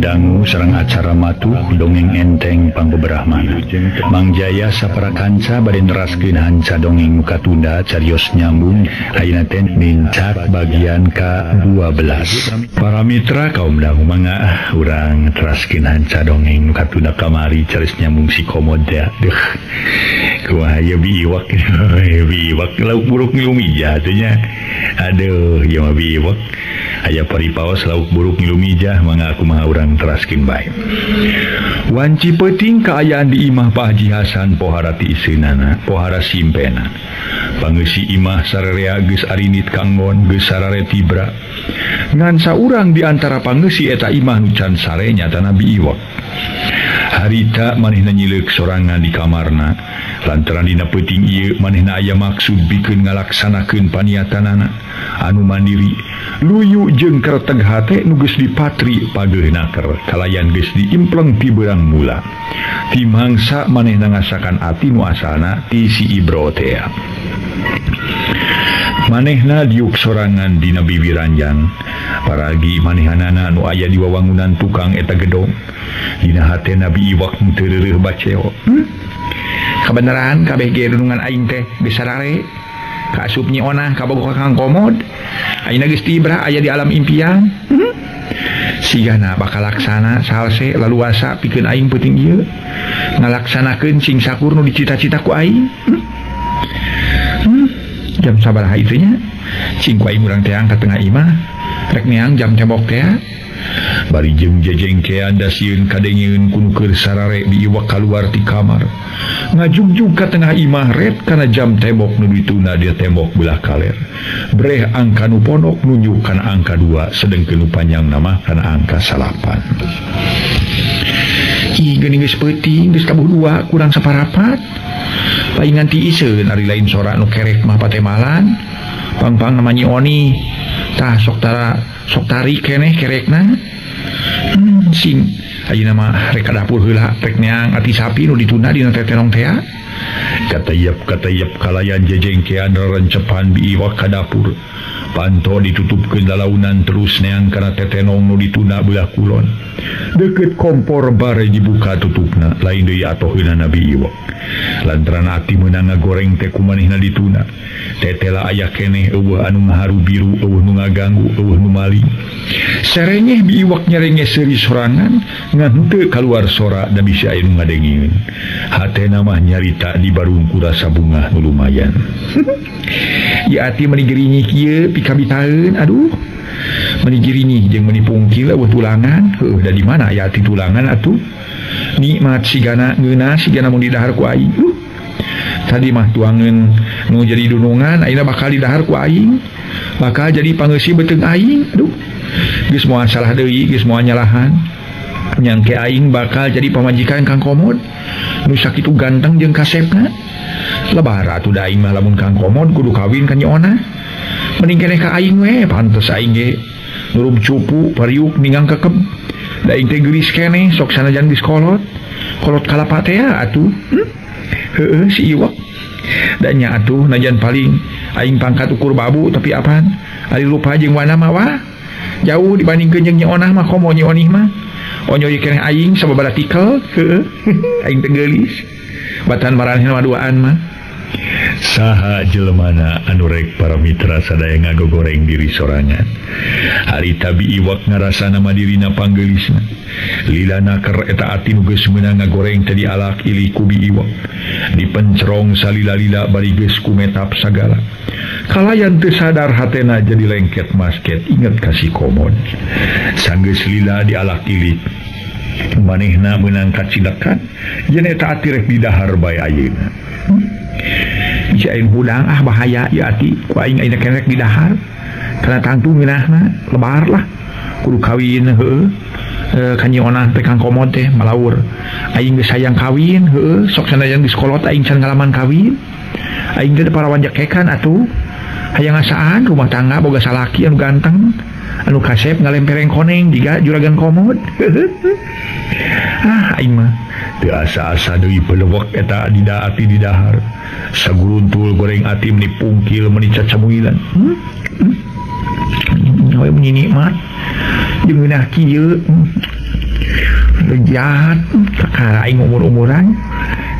dangu sareng acara matuh dongeng enteng pangbeberahmana. Mang Jaya sapara kanca bade neraskeun hanca dongeng nu katunda carios nyambung ayeuna teh nincak bagian ka-12. Para mitra kaum dangu mangga urang teraskeun hanca dongeng nu katunda kamari carios nyambung si komod teh. Duh. Kumaha ieu biiwak biiwak lauk buruk ngilu mijah teh nya. Aduh, ieu mah biiwak. Aya paripaos lauk buruk ngilu mijah mangga kumaha urang teraskeun bae. Wanci peuting kaayaan di imah Pak Haji Hasan pohara ti iseunana, pohara simpena. Pangeusi imah sararea geus arinit kanggon geus sarare tibra. Ngan saurang di antara pangeusi eta imah nu can sare nyatana biiwak. Harita manehna nyileuk sorangan di kamarna. Lantaran dina peuting ieu manehna aya maksud bikeun ngalaksanakeun paniatanana anu mandiri. Luyu jeung kerteg hate nu geus dipatri pageuh naker kalayan geus diimpleng ti beurang mula. Ti mangsa manehna ngasakan ati nu asalna ti si Ibro tea. Manehna diuk sorangan dina bibir ranjang. Paragi manehanana nu aya di wawangunan tukang eta gedong. Dina hate Nabi Iwak teu reureuh baceo. Kabeneran kabeh ge dunungan aing teh geus sarare. Kaasup Nyi Onah kabogoh ka Kang Komod. Ayeuna geus tibra aya di alam impian. Sigana bakal laksana salse laluasa pikeun aing peuting ieu. Ngalaksanakeun sing sakur nu dicita-cita ku aing. Jam sabaraha itu nya? Sing ku aing urang teang ka tengah imah. Rek neang jam tembok teh. Bari jeung jejengkean dasieun kadengeun ku nu keur sarare biiwak kaluar ti kamar. Ngajugjug ka tengah imah ret kana jam tembok nu dituna di tembok belah kaler. Breh angka nu pondok nunjuk kana angka 2 sedengkeun nu panjang nama kana angka 9. Ih geuning geus peuting geus tabuh 2 kurang saparapat. Paingan ti iseun ari lain sora nu kerek mah patemalan. Pang-pang nama Nyi Oni. Tah sok tara sok tarik keneh kerekna. Sing ayeuna mah rek ka dapur heula rek neang ati sapi nu ditunda dina tetenong tea. Katayap kalayan jejengkean rerencepan biiwak ka dapur. Panto ditutupkeun lalaunan terus neang kana tetenong nu ditunda belah kulon. Deukeut kompor bare dibuka tutupna lain deui atoheuna Nabi Iwak. Lantaran ati meunang ngagoreng teh kumanehna ditunda. Tetela aya keneh eueuh anu ngaharu biru eueuh nu ngaganggu eueuh nu maling. Serengeh biiwak nyerengeh seuri sorangan ngan henteu kaluar sora da bisi aya nu ngadengeun. Hatena mah nyarita di barung ku rasa bungah nu lumayan. Ieu ati meuni gerinyih kieu pikabitaeun aduh. Meuni gerinyih jeung meuni pungkil eueuh tulangan. Heuh da di mana aya ati tulangan atuh. Nikmat sigana ngeunah sigana mun didahar ku aing. Tadi mah tuangeun nu jadi dunungan ayeuna bakal didahar ku aing. Bakal jadi pangeusi beuteung aing. Aduh. Geus moal salah deui, geus moal nyalahan. Nyangke aing bakal jadi pamajikan Kang Komod. Nu sakitu ganteng jeung kasepna. Lebar atuh da aing mah lamun Kang Komod kudu kawin ka Nyi Onah. Mending keneh ka aing we, pantes aing ge nurum cupu pariuk ninggang kekeb. Da aing teh geulis keneh sok sanajan geus kolot. Kolot kalapa teh atuh. Heueuh si Iwak. Da nya atuh najan paling aing pangkat ukur babu tapi apaan? Ari lupa jeung wana mah wah. Jauh dibandingkeun jeung Nyi Onah mah komo Nyi Onih mah. Onyoy keneh aing sababaraha tikel. Heueuh. Aing teh geulis. Batan maranehna mah duaan mah. Saha jelemana anu rek para mitra sadaya ngagogoreng diri sorangan. Harita biiwak ngarasa nama dirina panggeulisna. Lila naker eta ati nu geus meunang ngagoreng teh dialak ilih ku biiwak. Dipencerong salila-lila bari geus kumetap sagala. Kalayan teu sadar hatena jadi lengket masket inget ka si Komod. Sanggeus lila dialak ilih. Manehna meunang kacilekan yen eta ati rek didahar bae ayeuna. Bisa aing hudang ah bahaya ieu ati ku aing ayeuna keneh rek didahar. Kana tangtu ngeunahna lebar lah kudu kawin heueuh ka Nyi Onah teh Kang Komod teh malaur. Aing geus hayang kawin heueuh sok sanajan geus kolot aing can ngalaman kawin. Aing teh parawan jekekan atuh. Hayang ngasaan rumah tangga boga salaki anu ganteng anu kasep ngalempereng koneng jiga juragan Komod. Ah aing mah teu asa-asa deui pelewek eta dida ati didahar. Saguruntul goreng ati meuni pungkil meuni cacamuilan. Hawe meuni nikmat jeung ngeunah kieu. Jahat kakara aing umur-umuran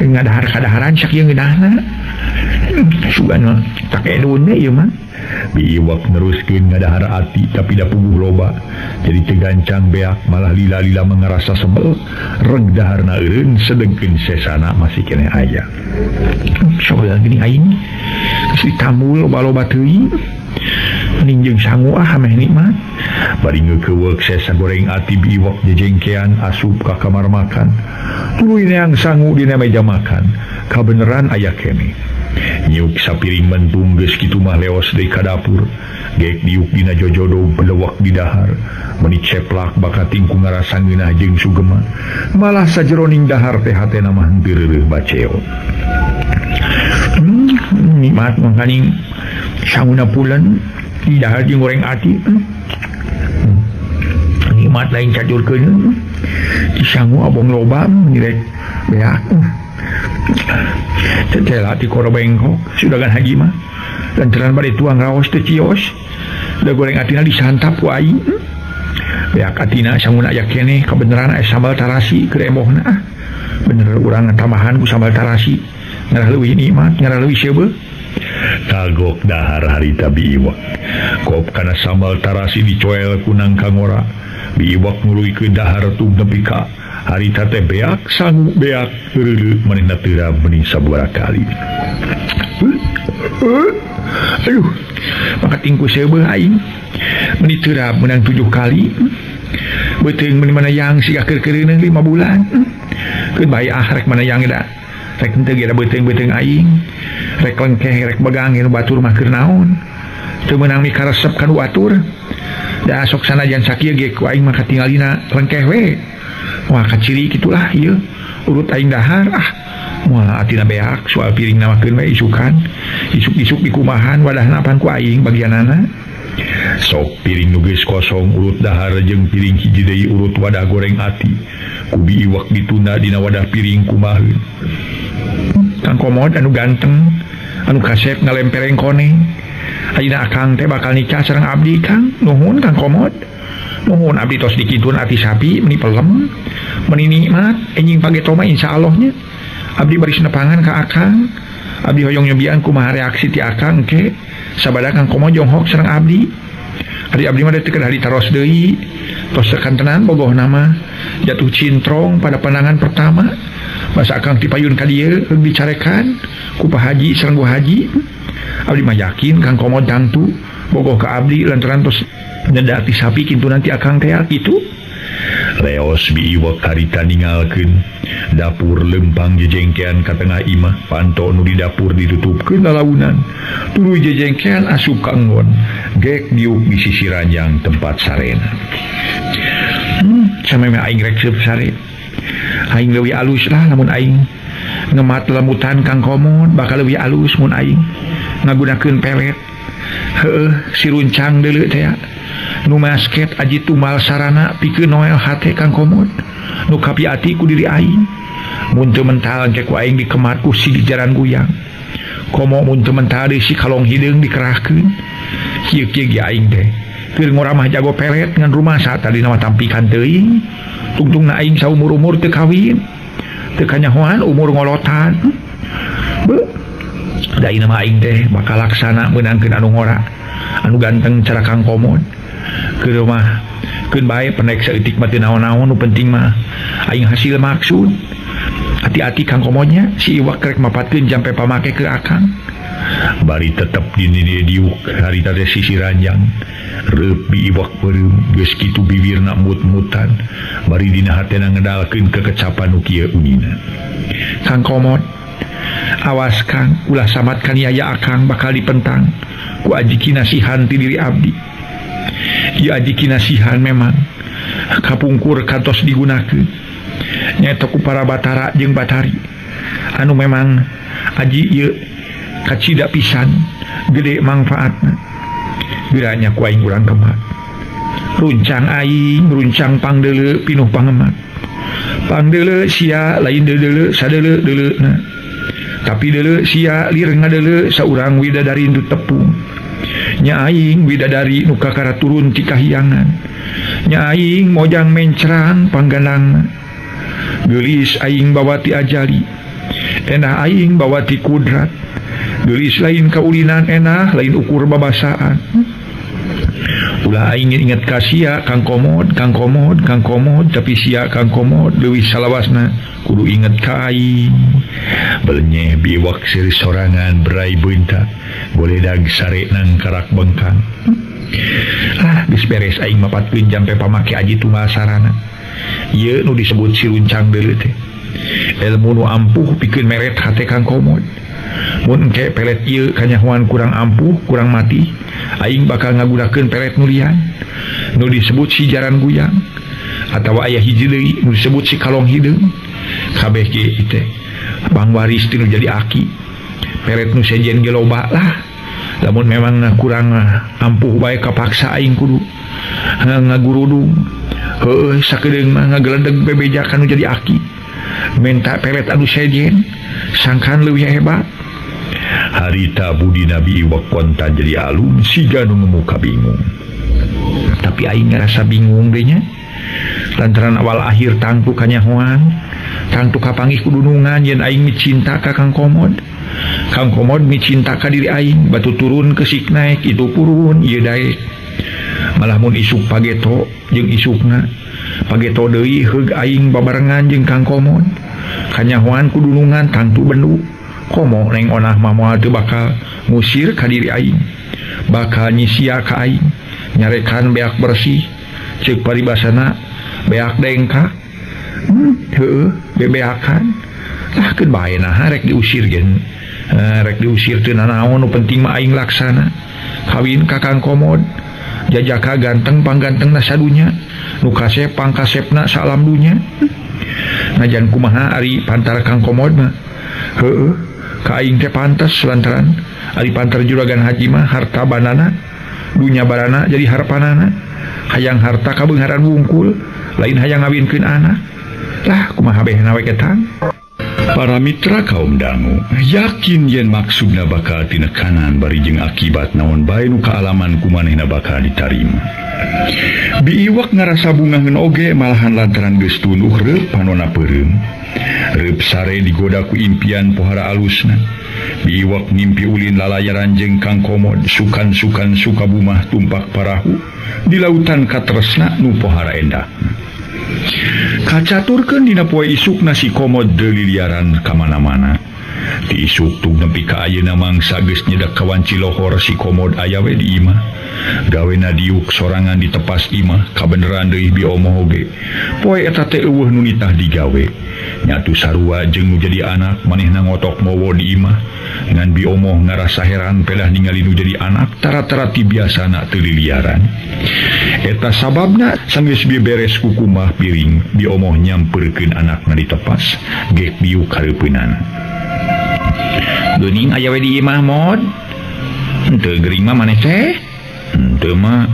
ngadahar kadaharan sakieu ngeunahna. Sugan tak edun ieu mah. Biiwak neruskeun ngadahar ati tapi da puguh loba. Jadi tegancang beak malah lila-lila mengerasa sebel. Reg daharna eureun sedengkeun sesana masih keneh aya. Soal gini aing geus ditambul loba-loba teuing. Mending jeung sangu ah meh nikmat. Bari ngeukeweuk sesa goreng ati biiwak jejengkean asup ka kamar makan. Tuluy neang sangu dina meja makan. Kabeneran aya keneh. Nyuk sapiring mentung geus kitu mah leos deui ka dapur. Gek diuk dina jojodog belewak di dahar. Meuni ceplak bakating ku ngarasa ngeunah jeung sugema. Malah sajeroning dahar teh hatena mah henteu reureuh baceo. Nikmat mangkaning sanguna pulen di dahar jeung goreng ati. Nikmat lain cajurkeun. Disangu abong loba direk beak. Tetela ti koro bengkok sudagan haji mah lantaran bade tuang raos teu cios da goreng atina disantap ku aing. Beak atina sanguna aya keneh kabeneran aya sambal tarasi keur embohna ah. Bener urang tambahan ku sambal tarasi ngarah leuwih nikmat ngarah leuwih seubeuh. Kagok dahar harita biiwak kop kana sambal tarasi dicoel ku nangka ngora. Biiwak nuluykeun dahar tung nepi ka harita teh beak sangu beak reuleuh manehna teu meni sabaraha kali. Aduh, maka tingku seubeuh aing meni terap menang 7 kali. Beuteung meni manayang siga keur-keureuneuh 5 bulan. Keun bae ah rek manayang da. Rek henteu ge da beuteung-beuteung aing. Rek lengkeh rek begang nu batur mah keur naon. Teu meunang mikaresep ka nu batur. Da sok sanajan sakieu ge ku aing mah katingalina lengkeh we. Wah kaciri gitulah ieu urut aing dahar ah. Moal atina beak soal piring namakeun we isukan. Isuk-isuk dikumahan wadahna pan ku aing bagianana. Sok piring nu geus kosong urut dahar jeung piring hiji deui urut wadah goreng ati. Ku biiwak ditunda dina wadah piring kumaheun. Kang Komod anu ganteng anu kasep ngalempereng koneng. Ayeuna akang teh bakal nikah sareng abdi Kang. Nuhun Kang Komod. Nuhun abdi tos dikintun ati sapi meni pelem meni nikmat enjing pageto mah insyaallah nya. Abdi baris nepangan ka akang. Abdi hoyong nyobian kumaha reaksi ti akang ke sabada Kang Komod jonghok sareng abdi. Ari abdi mah teu kedah ditaros deui. Tos tekan tenan bogoh nama jatuh cintrong pada pandangan pertama. Masa akang tipayun ka dieu heug dicarekan ku Pak Haji sareng Bu Haji. Abdi mah yakin Kang Komod tangtu bogoh ka abdi lantaran tos nyeda ti sapi kintu nanti akang teh kitu. Leos biiwak harita ningalkeun dapur lempang jejengkean ka tengah imah. Panto nu di dapur ditutupkeun lalaunan. Tuluy jejengkean asup ka enggon. Gek diuk di sisi ranjang tempat sarena. Sameme aing rek seup sare. Aing leuwih alus lah lamun aing ngemat lembutan Kang Komod bakal leuwih alus mun aing ngagunakeun pelet. Heueuh si runcang deuleu teh nu masket aji tumal sarana pikeun noel hate Kang Komod nu kapiati ku diri aing. Mun teu mental engke ku aing dikemat ku si jaran guyang. Komo mun teu mental deui si kalong hideung dikerahkeun. Kieu-kieu ge aing teh keur ngoramah jago pelet ngan rumah saat tadi nama tampikan teuing. Tungtungna aing saumur-umur teu kawin. Teu kanyahoan umur ngolotan. Beuh. Da ieu mah aing teh bakal laksana meunangkeun anu ngora. Anu ganteng cara Kang Komod. Keur mah keun bae penek saeutik mah teu naon-naon nu penting mah aing hasil maksud. Hati-hati Kang Komodnya si iwak rek mapatkeun jampe pamake ke akang. Bari tetep dini diuk harita teh sisi ranjang. Reup biiwak beureum geus kitu bibirna mut-mutan. Bari dina hatena ngedalkeun kekecapan nu kieu unina. Kang Komod awas Kang ulah samat kaniaya akang bakal dipentang ku aji kinasihan ti diri abdi. Ieu aji kinasihan memang kapungkur kantos digunakeun nyaeta ku para batara jeung batari anu memang aji ieu kacida pisan gede mangfaatna. Geuranya ku aing urang kemat. Runcang aing runcang pangdeuleu pinuh pangemat. Pangdeuleu sia lain deuleu sadeuleu deuleuna. Tapi deuleu sia lir ngadeuleu saurang widadari nu tepung. Nya aing widadari nu kakara turun ti kahyangan. Nya aing mojang mencrang pangganangna. Geulis aing bawa ti ajali. Enah aing bawa ti kudrat. Geulis lain kaulinan enah lain ukur babasaan. Ulah aing inget ka sia Kang Komod, Kang Komod, Kang Komod, tapi sia Kang Komod leuwih salawasna kudu inget ka aing. Belenyeh biwak siri sorangan berai beunta, boledag sare nang karak bengkang. Ah, geus beres aing mapatkeun jampe pamake aji tunggal sarana. Ieu nu disebut si runcang deuleu teh. Ilmu nu ampuh pikeun meret hate Kang Komod. Mun engke pelet ieu kanyahoan kurang ampuh, kurang mati, aing bakal ngagunakeun pelet nu lian. Nu disebut si jaran guyang atawa aya hiji deui nu disebut si kalong hideung. Kabeh ge teh pangwaris ti nu jadi aki. Pelet nu sejen ge loba lah. Lamun memang kurang ampuh bae kapaksa aing kudu ngagurudung. Heueuh sakedeung mah ngageledeg bebeja ka nu jadi aki. Minta pelet anu sejen sangkan leuwih hebat. Harita budi Nabi Iwak kontan jadi alum siga nu ngemuka bingung. Tapi aing ngerasa bingung deh nya. Lantaran awal akhir tangtu kanyahoan, tangtu kapanggih kudunungan yen aing micinta ka Kang Komod. Kang Komod micinta ka diri aing, batu turun kesik naik itu purun ieu daek. Malah mun isuk pageto jeung isukna, pageto deui heug aing babarengan jeung Kang Komod. Kanyahoan kudunungan tangtu bendu. Komo neng onah mah moal teu bakal ngusir ka diri aing, bakal nyisia ka aing, nyarekan beak bersih, ceuk paribasana beak dengkak. Heueuh, bebeakan. Lah keun bae naha rek diusir gen. Rek diusir teu nanaon, nu penting mah aing laksana. Kawin ka Kang Komod, jajaka ganteng panggantengna sadunya, nu kasep pangkasepna saalam dunya. Najan kumaha ari pantar Kang Komod mah. Heueuh, ka aing teh pantes lantaran ari pantar juragan haji mah harta banana, dunya barana jadi harapanana. Hayang harta kabeungharan wungkul, lain hayang ngawinkeun anak. Lah kumaha behna we ketang. Para mitra kaum dangu yakin yen maksudna bakal tinekanan bari jeung akibat naon bae nu kaalaman ku manehna bakal ditarima. Biiwak ngarasa bungaheun oge malahan lantaran geus tunduh reup panona peureum. Reup sare digoda ku impian pohara alusna. Biiwak ngimpi ulin lalayaran jeung Kang Komod, sukan-sukan sukabumah tumpak parahu di lautan katresna nu pohara endah. Kacaturkeun dina poe isukna si Komod deui liliaran ka mana-mana. Ti isuk tug nepi ka ayeuna mangsa geus nyedak ka wanci lohor si Komod aya we di imah. Gawena diuk sorangan ditepas imah, kabeneran deui biomoh oge. Poe eta teh eueuh nu nitah digawe. Nyatu sarua jeung nu jadi anak manehna ngotok mowo di imah. Ngan biomoh ngarasa heran pedah ningali nu jadi anak tara-tara ti biasana teu liliaran. Eta sababna sanggeus beberes kukumah piring biomoh nyamperkeun anakna ditepas gek diuk hareupeunana. Geuning aya we di imah mod. Henteu gering mah maneh teh. Henteu mah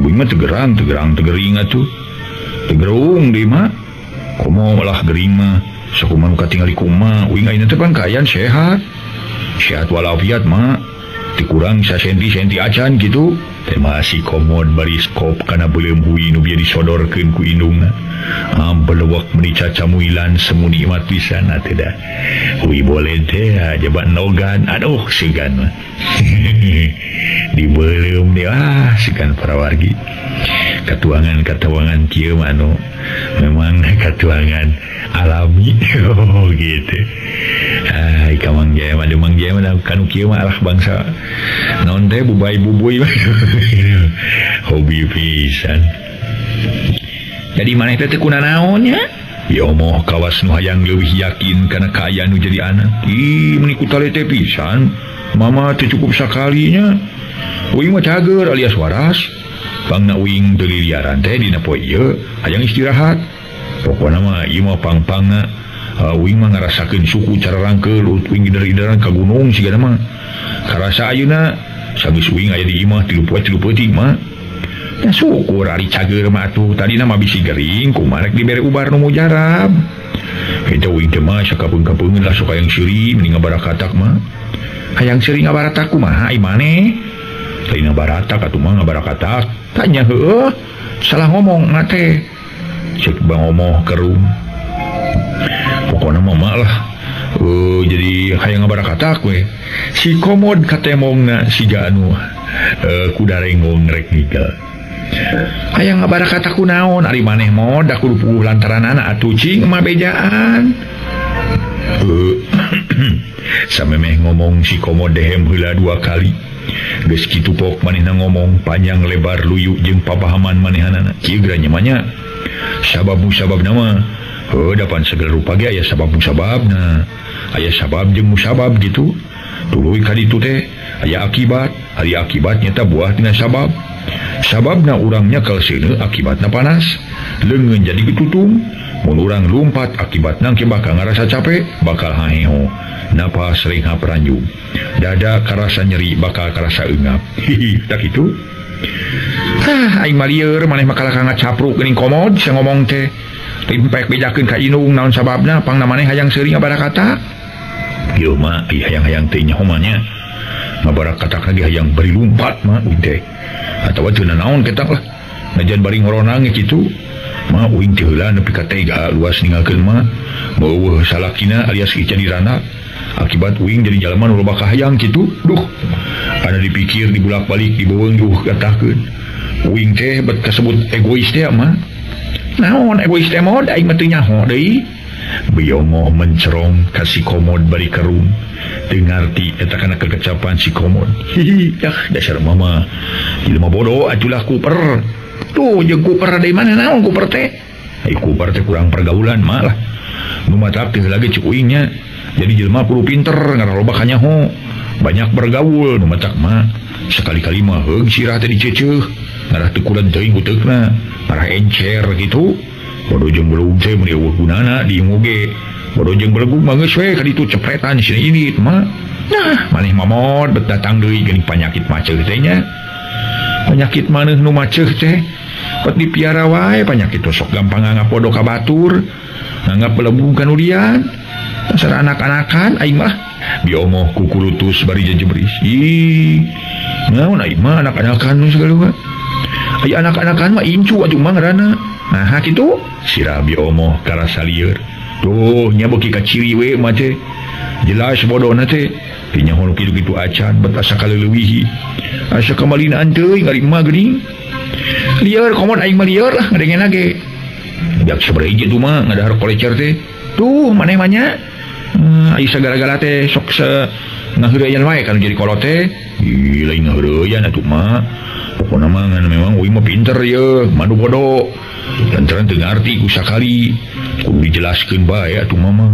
buing mah tegerang tegerang tegering atuh. Tegerung deui mah. Komo lah gering mah. Sakumaha nu katingali kumaha uing ayeuna teh pan kaayaan sehat. Sehat walafiat mah. Teu kurang sasenti-senti acan kitu. Teh masih Komod baris kop kana beuleum hui nu bieu disodorkeun ku indungna. Belewak meuni cacamuilan semu nikmat pisan atuh da. Hui boleh teh jaba nogan, aduh segan mah. Dibeuleum deui ah segan para wargi. Katuangan-katuangan kieu mah anu memang katuangan alami oh gitu. Ai ka Mang Jaya mah Mang Jaya mah kanu kieu mah alah bangsa naon teh bubay-bubuy. Hobi pisan. Jadi maneh teh teu kunanaon nya? Biomoh kawas nu hayang leuwih yakin kana kaayaan nu jadi anak. Ih meuni ku talete pisan. Mama teu cukup sakalinya. Uing mah cager alias waras. Pangna uing teu liliaran teh dina poe ieu hayang istirahat. Pokona mah ieu mah pangpangna uing mah ngarasakeun suku cara rangkeul uing ider-ideran ka gunung sigana mah. Karasa ayeuna sanggeus uing aya di imah 3 poe 3 peuting mah. Ya syukur ari cager mah atuh tadina mah bisi gering kumaha rek dibere ubar nu mujarab. Eta uing teh mah sakapeung-kapeungeun lah sok hayang seuri mending ngabarakatak mah. Hayang seuri ngabaratak kumaha ai maneh? Lain ngabaratak atuh mah ngabarakatak. Tanya heueuh, salah ngomong mah teh. Cek Bang Omoh kerung. Pokona mah lah. Jadi hayang ngabarakatak we. Si Komod katemongna siga anu kuda renggong rek nigel. Hayang ngabarakatak ku naon ari maneh mod da kudu puguh lantaranana atuh cing mah bejaan. Samemeh ngomong si Komod dehem heula dua kali. Geus kitu pok manehna ngomong panjang lebar luyu jeung papahaman manehanana. Kieu geura nya mah nya. Sabab musababna mah heuh dapan segala rupa ge aya sabab musababna. Aya sabab jeung musabab gitu. Tuluy ka ditu teh aya akibat, ari akibat nyata buah tina sabab. Sababna urang nyekel seuneu akibatna panas, leungeun jadi getutung. Mun urang lumpat akibatna engke bakal ngarasa capek, bakal haheho, napas renghap ranjung, dada karasa nyeri bakal karasa eungap. Hihi, tak kitu. Hah, aing mah lieur maneh mah kalah ngacapruk geuning Komod sia ngomong teh. Timpek bejakeun ka indung naon sababna pangna maneh hayang seuri ngabarakatak. Ieu mah ieu hayang-hayang teh nyaho mah nya. Ngabarakatak lagi hayang bari lumpat mah uing teh. Atawa teu naon ketak lah. Najan bari ngoronang kitu. Mah uing teh heula nepi ka tega luas ninggalkeun mah. Beueuh salakina alias ica dirana. Akibat uing jadi jalma nu loba kahayang kitu. Duh. Ada dipikir dibulak-balik dibeuweung duh katahkeun. Uing teh bet kasebut egois teh mah. Naon egois teh mod aing mah teu nyaho deui. Biomoh mencerong ka si Komod bari kerung. Teu ngarti eta kana kekecapan si Komod. Hihi, dah dasar mama. Jelema bodoh atulah kuper. Tuh jeung kuper deui mana naon kuper teh? Ai kuper teh kurang pergaulan mah lah. Nu matak teh lagi cek uing nya. Jadi jelema kudu pinter ngarah loba kanyaho. Banyak bergaul nu matak mah. Sekali-kali mah heug sirah teh diceceuh. Ngarah teu kulen teuing uteukna. Ngarah encer gitu. Bodoh jeung belug teh mun eueuh gunana diingu ge. Bodoh jeung belegug mah geus we ka ditu cepretan sini ini mah. Nah, maneh mamod bet datang deui geuning panyakit maceuh teh nya. Panyakit maneh nu maceuh teh bet dipiara wae panyakit sok gampang ngapodo ka batur, nganggap belebung ka nu lian. Dasar anak-anakan aing mah biomoh kukurutus bari jejebris. Ih, naon aing mah anak-anakan nu sagala. Aya anak-anakan mah incu atuh mah ngaranna. Nah, kitu sirah biomoh karasa lieur. Tuh nya beuki ka ciri we mah teh. Jelas bodona teh. Teu nyaho nu kitu-kitu acan bet asa kaleulewihi. Asa kamalinaan teuing ari mah geuning. Lieur Komod aing mah lieur lah ngadengena ge. Jak sabaraha hiji tuh mah ngadahar kolecer teh. Tuh maneh mah nya. Ai sagala-gala teh sok se ngaheureyan wae kan jadi kolot teh. Ih, lain ngaheureyan atuh mah. Pokona mah ngan memang uing mah pinter ye, manu bodoh. Lantaran teu ngarti ku sakali. Kudu dijelaskeun bae atuh mama.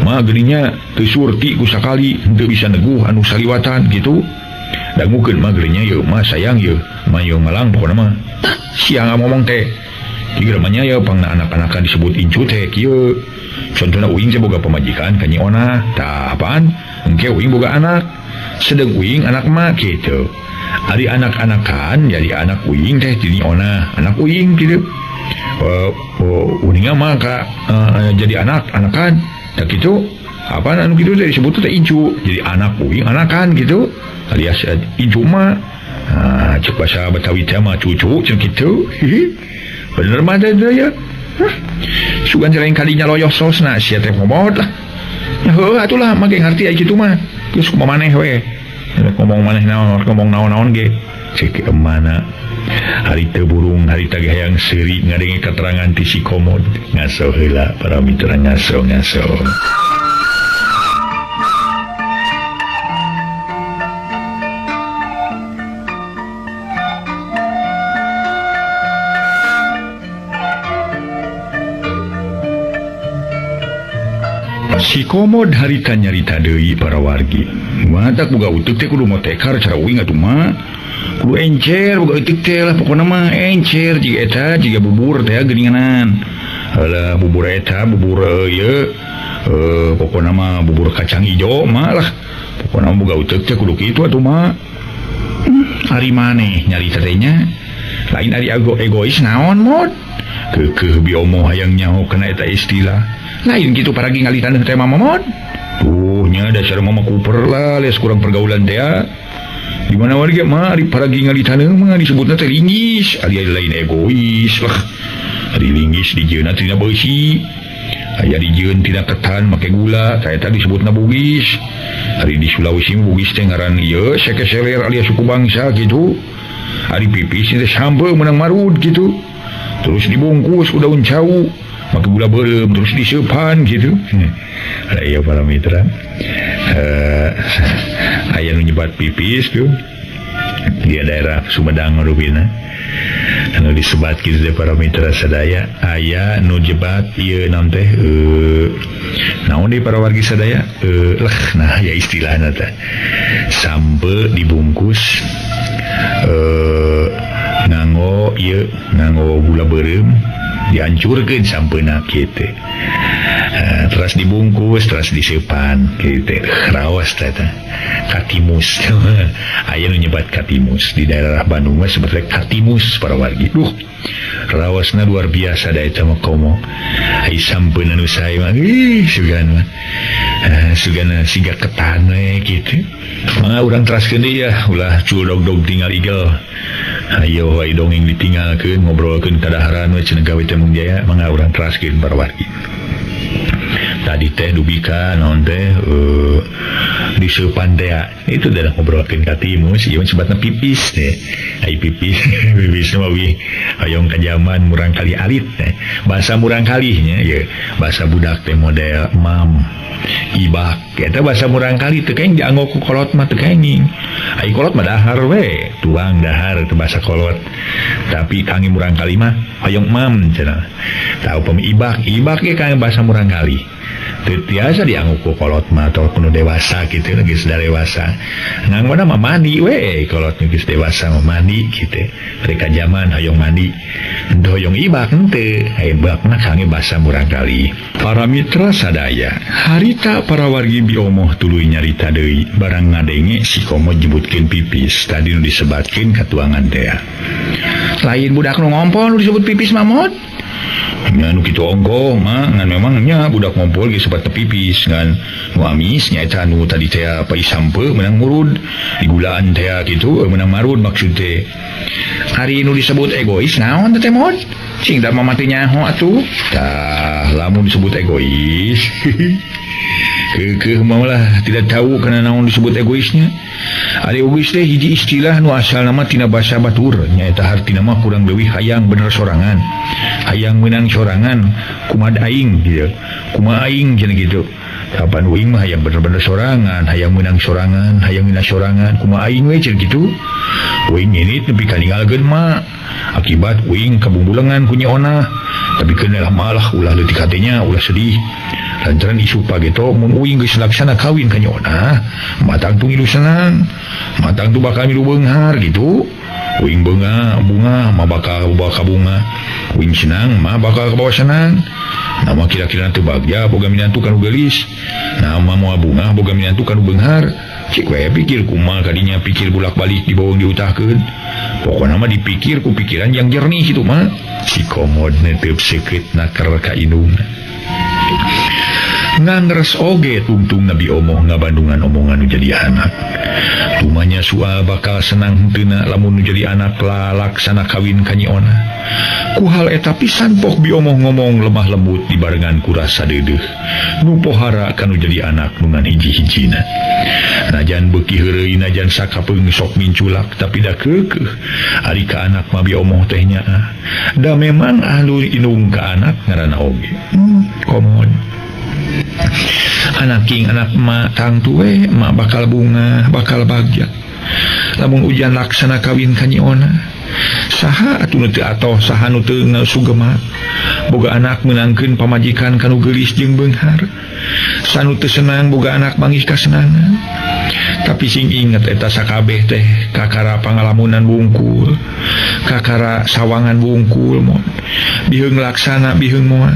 Mah geuning teu surti ku sakali, henteu bisa neguh anu saliwatan gitu. Dangukeun mah geuning ye mah sayang ye, mah ye malang pokona mah. Siang ngomong teh. Kieu mah nya ye pangna anak-anakan disebut incu teh kieu. Contohna uing teh boga pamajikan ka Nyi Onah. Tah apaan? Engke uing boga anak. Sedeng uing anak mah kitu. Ari anak-anakan jadi anak uing teh ti Nyi Onah, anak uing kitu. Uninga mah ka jadi anak-anakan. Tah kitu. Apaan anu kitu teh disebut teh incu. Jadi anak uing anakan gitu. Alias incu mah. Ah, cek bahasa Betawi teh mah cucu cenah kitu. Hihi. Bener mah teh ya. Hah. Sugan lain kalinya loyoh sosna sia teh ngomot lah. Ya heuh atulah mah ge ngarti aya kitu mah. Geus kumaha maneh we. Ngomong maneh naon, ngomong naon-naon ge. Cek mana harita burung harita ge hayang seuri ngadenge keterangan ti si Komod. Ngaso heula para mitra ngaso-ngaso. Si Komod harita nyarita deui para wargi. Matak boga uteuk teh kudu motekar cara uing atuh mah. Kudu encer boga uteuk teh lah pokona mah encer jiga eta jiga bubur teh geuninganan. Halah bubur eta bubur ieu pokona mah bubur kacang ijo mah lah. Pokona mah boga uteuk teh kudu kitu atuh mah. Ari maneh nyarita teh nya. Lain ari egois naon mod. Keukeuh biomoh hayang nyaho kana eta istilah. Lain gitu paragi ngalitan teh mama mod. Tuh nya dasar mama kuper lah, les kurang pergaulan teh. Di mana warga mah ari paragi ngalitaneum mah disebutna teh linggis, ari lain egois lah. Ari linggis dijieunna tina beusi. Aya dijieun tina ketan make gula, tah eta disebutna Bugis. Ari di Sulawesi Bugis teh ngaran ieu sekeseler alias suku bangsa gitu. Ari pipis teh sampe meunang marud gitu. Terus dibungkus ku daun cau, make gula beureum terus diseupan gitu. Ada ieu para mitra. Aya nu nyebat pipis tuh di daerah Sumedang rupina. Anu disebat kitu teh para mitra sadaya, aya nu jebat ieu naon teh naon deui para wargi sadaya leh nah ya istilahna teh sampe dibungkus nganggo ieu nganggo gula beureum dihancurkeun sampeuna kitu. Terus dibungkus, terus diseupan kitu. Raos teh teh. Katimus. Aya nu nyebat katimus di daerah Bandung mah sebetulnya katimus para wargi. Duh, rawasna luar biasa da eta mah komo. Ai sampeuna nu sae mah ih sugan mah. Sugan siga ketan we kitu. Mangga urang teraskeun deui ya, ulah cul dog-dog tinggal igel. Ayo wae dongeng ditinggalkeun ngobrolkeun kadaharan we cenah gawe teh Mung Jaya, mangga urang teraskeun para wargi. Tadi teh dubika naon teh diseupan teh itu adalah ngobrolkeun katimus ieu sebatna pipis teh ai pipis pipis mah wih hoyong ka jaman murang kali alit teh bahasa murang kali nya ieu bahasa budak teh model mam ibak eta bahasa murang kali teu kenging dianggo ku kolot mah teu kenging ai kolot mah dahar we tuang dahar teu bahasa kolot tapi kangge murang kali mah hoyong mam cenah tah upami ibak ibak ge kangge bahasa murang kali teu tiasa dianggo ku kolot mah atau kuno dewasa kitu geus dewasa nganggona mah mandi we kolot geus dewasa mah mandi kitu mereka zaman hoyong mandi henteu hoyong ibak henteu ibakna kangge bahasa murang kali. Para mitra sadaya harita para wargi biomoh tuluy nyarita deui barang ngadenge si komo nyebutkeun pipis tadi nu disebatkeun katuangan teh lain budak nu ngompol nu disebut pipis mamot nya nu kitu ongkoh mah ngan memang nya budak ngompol geus sebat pipis ngan nu amis nya eta nu tadi teh pai sampe meunang murud digulaan teh kitu meunang marud maksud teh hari nu disebut egois naon teh mod cing da mama teh nyaho atuh tah lamun disebut egois keukeuh maulah tidak tahu kana naon disebut egoisnya. Ari egois teh hiji istilah nu asalna mah tina basa batur nyaeta hartina mah kurang leuwih hayang bener sorangan hayang meunang sorangan kumaha aing gitu kumaha aing cenah gitu kapan uing mah hayang bener-bener sorangan hayang meunang sorangan hayang mina sorangan kumaha aing we cenah gitu uing ini nepi ka ninggalkeun mah akibat uing kabungbulengan ku Nyi Onah tapi keun lah malah ulah leutik hatenya ulah sedih lantaran isu pageto mun uing geus laksana kawin ka Nyi Onah matang tu ngilu senang matang tu bakal milu beunghar gitu uing bunga bunga mah bakal bakal bunga uing senang mah bakal kabawa senang nama kira-kira teu bagja boga minantu kanu geulis nama moal bunga boga minantu kanu beunghar cik we pikir kumaha kadinya pikir bolak-balik dibawang diutahkeun pokona mah dipikir ku pikiran yang jernih kitu mah si komod neteup seukeut naker ka indungna ngangres oge tungtung Nabi omoh ngabandungan omongan nu jadi anak tumanya soal bakal senang henteuna lamun nu jadi anak lalaksana kawin ka Nyi Onah ku hal eta pisan pok bi omoh ngomong lemah lembut dibarengan ku rasa deudeuh nu pohara kanu jadi anak nu ngan hiji-hijina najan beuki heureuy najan sakapeung sok minculak tapi da keukeuh ari ka anak mah bi omoh teh nyaah da memang ahlu indung ka anak ngaranna oge komod anak king anak ma tangtu we ma bakal bunga bakal bagja lamun ujian laksana kawin ka Nyi Onah saha atuh nu teu atoh saha nu teu sugema boga anak meunangkeun pamajikan kanu geulis jeung beunghar sanu teu senang boga anak manggih kasenangan tapi sing inget eta sakabeh teh kakara pangalamunan wungkul kakara sawangan wungkul mon biheung laksana biheung moal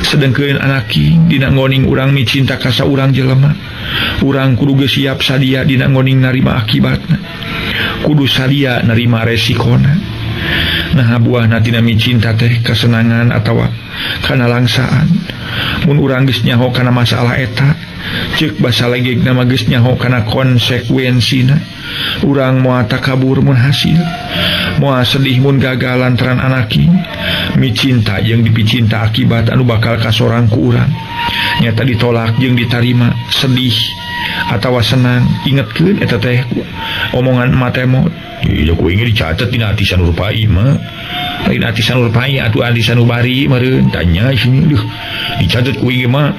sedengkeun anak king dina ngoning urang micinta ka saurang jelema urang kudu geus siap sadia dina ngoning narima akibatna kudu sadia narima resikona nah buahna tina micinta teh kasenangan atawa kana langsaan. Mun urang geus nyaho kana masalah eta, ceuk basa legegna mah geus nyaho kana konsekuensina. Urang moal takabur mun hasil, moal sedih mun gagal lantaran anaki. Micinta jeung dipicinta akibat anu bakal kasorang ku urang. Nyata ditolak jeung ditarima, sedih atawa senang, ingetkeun eta teh omongan emak teh mot. Iya ku ingin dicatat dina ati sanurpai mah. Lain ati sanurpai atuh ati sanubari meureun tanya sini duh dicatat ku ingin mah.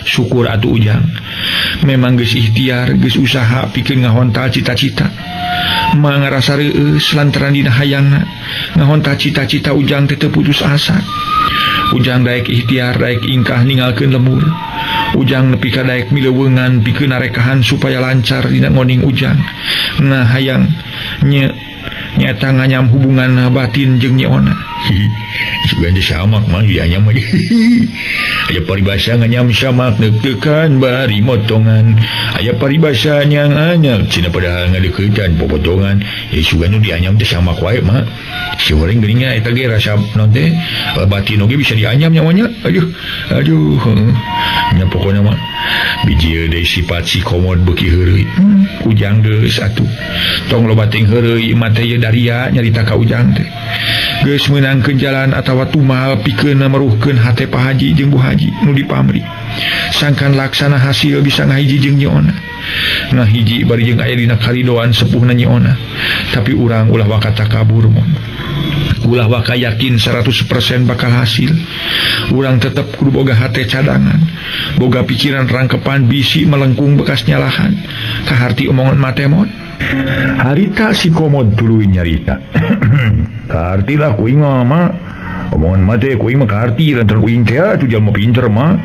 Syukur atuh Ujang. Memang geus ikhtiar, geus usaha pikeun ngahontal cita-cita. Ma ngarasa reueus lantaran dina hayangna ngahontal cita-cita Ujang teh teu putus asa. Ujang daek ikhtiar, daek ingkah ninggalkeun lemur. Ujang nepi ka daek mileuweungan pikeun narekahan supaya lancar dina ngoning Ujang. Nah hayang nyata nganyam hubungan batin jeung Nyi Ona. Sugan teh samak mah dianyam mah. Aya paribasa nganyam samak neuk-neukan bari motongan. Aya paribasa nyang anyam cenah padahal ngadeuketan popotongan. Ya sugan nu dianyam teh samak wae mah. Si goreng geuning eta ge rasa naon teh batin oge bisa dianyam nyawanya. Aduh, aduh. Nya pokona mah biji deui sifat si komod beuki heureuy. Ujang geus atuh. Tong loba ting heureuy mah teh daria nyarita ka Ujang teh. Geus meunangkeun jalan atawa tumal pikeun meruhkeun hate Pak Haji jeung Bu Haji nu dipamri. Sangkan laksana hasil bisa ngahiji jeung Nyi Ona. Ngahiji bari jeung aya dina karidoan sepuhna Nyi Ona. Tapi urang ulah waka takabur mun. Ulah waka yakin 100% bakal hasil. Urang tetep kudu boga hate cadangan, boga pikiran rangkepan bisi melengkung bekas nyalahan. Kaharti omongan matemon. Harita si komod tuluy nyarita. Kaharti lah kuing mah. Omongan mate kuing mah kaharti lantaran uing teh atuh jalma pinter mah.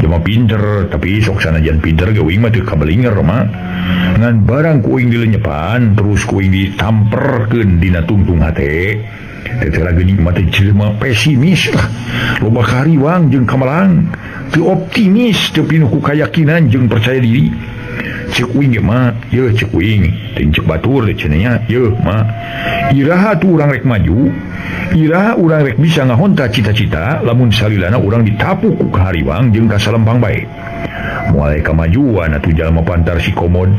Jalma pinter tapi sok sanajan pinter ge uing mah teu kabelinger mah. Ngan barang kuing dilenyepan terus kuing ditamperkeun dina tungtung hate. Teteh geuning mah teh jelema pesimis lah. Loba kariwang jeung kamalang, teu optimis, teu pinuh ku kayakinan jeung percaya diri. Cek uing ge mah, yeuh cek uing, teuing cek batur teh cenah nya, yeuh mah. Iraha tuh urang rek maju, iraha urang rek bisa ngahonta cita-cita, lamun salilana urang ditapuk ku kahariwang jeung kasalempang bae. Moal kamajuan atuh jalma pantar si komod,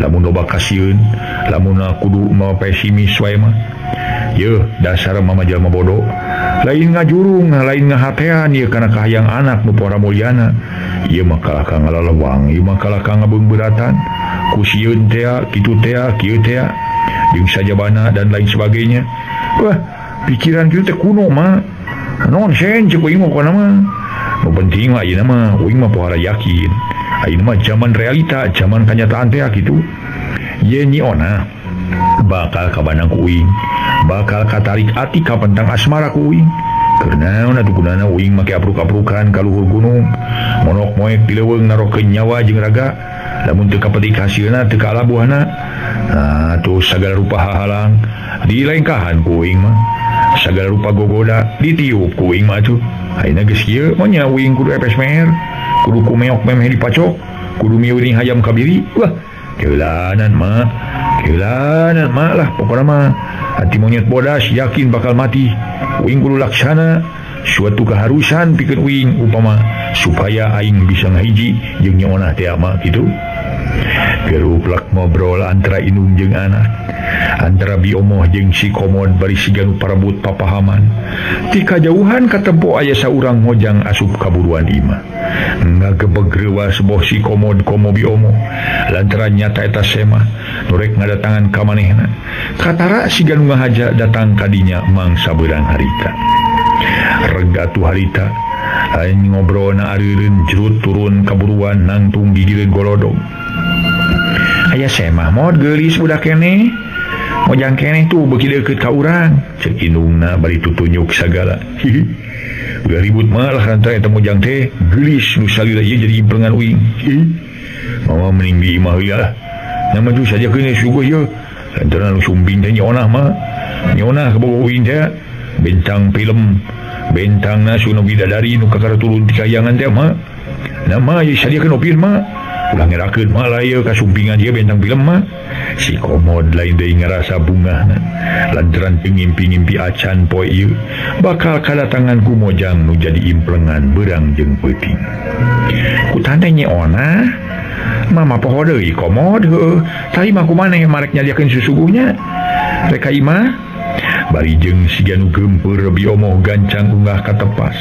lamun loba kasieun, lamun kudu mah pesimis wae mah. Yeuh, dasar mama jalma bodoh. Lain ngajurung, lain ngahatean ieu kana kahayang anak nu pora mulyana. Ieu mah kalah ka ngalalewang, ieu mah kalah ka ngabeungbeuratan. Ku sieun tea, kitu tea, kieu tea, jeung sajabana dan lain sebagainya. Wah, pikiran kieu teh kuno mah. Nonsen ceuk uing mah pokona mah. Nu penting mah ayeuna mah uing mah pohara yakin. Ayeuna mah zaman realita, zaman kanyataan tea kitu. Ye Nyi Ona bakal kabanang ku uing, bakal katarik ati ka pentang asmara ku uing. Keur naon atuh gunana uing make apruk-aprukan ka luhur gunung, monok moek di leuweung narokeun nyawa jeung raga, lamun teu kapetik hasilna teu kaalabuhana. Nah, tuh sagala rupa hahalang dilengkahan ku uing mah, sagala rupa gogoda ditiup ku uing mah atuh. Ayeuna geus kieu mah nya uing kudu epes meher, kudu kumeok memeh dipacok, kudu mieuning hayam kabiri. Wah, keulanan mah. Keulanan mah lah pokona mah. Hati monyet bodas yakin bakal mati. Uing kudu laksana suatu keharusan pikeun uing upama supaya aing bisa ngahiji jeung Nyi Ona teh mah kitu. Geruplak ngobrol antara indung jeung anak, antara biomoh jeung si komod bari siga nu parebut papahaman. Ti kajauhan katempo aya saurang mojang asup kaburuan imah. Ngagebeg reuas boh si komod komo biomoh lantaran nyata eta semah nu rek ngadatangan ka manehna. Katara siga nu ngahaja datang ka dinya mangsa beurang harita. Rega tuh harita aing ngobrolna areureun jerut turun kaburuan nangtung gigireun golodog. Aya semah mod geulis budak keneh. Mojang keneh tuh beuki deukeut ka urang. Ceuk indungna bari tutunyuk sagala. Hihi. Ulah ribut mah lah lantaran eta mojang teh geulis nu salila ieu jadi implengan uing. Hihi. Mama mending di imah heula lah. Nya maju sajakeun suguh ieu. Lantaran nu sumping teh Nyi Onah mah. Nyi Onah kabogoh uing teh bentang film, bentangna sunu bidadari nu kakara turun ti kayangan teh mah. Nama ieu sadiakeun opir mah. Ulah ngerakeun mah lah ieu kasumpingan ieu bentang film mah. Si Komod lain deui ngarasa bungahna. Lantaran teu ngimpi-ngimpi acan poe ieu bakal kadatangan ku Mojang nu jadi implengan beurang jeung peuting. Ku tante Nyi Onah mama poho deui Komod heueuh. Tadi mah kumaneh marek nyadiakeun susuguhnya. Rek ka imah bari jeung siga nu geumpeur Bi Omoh gancang unggah ka tepas.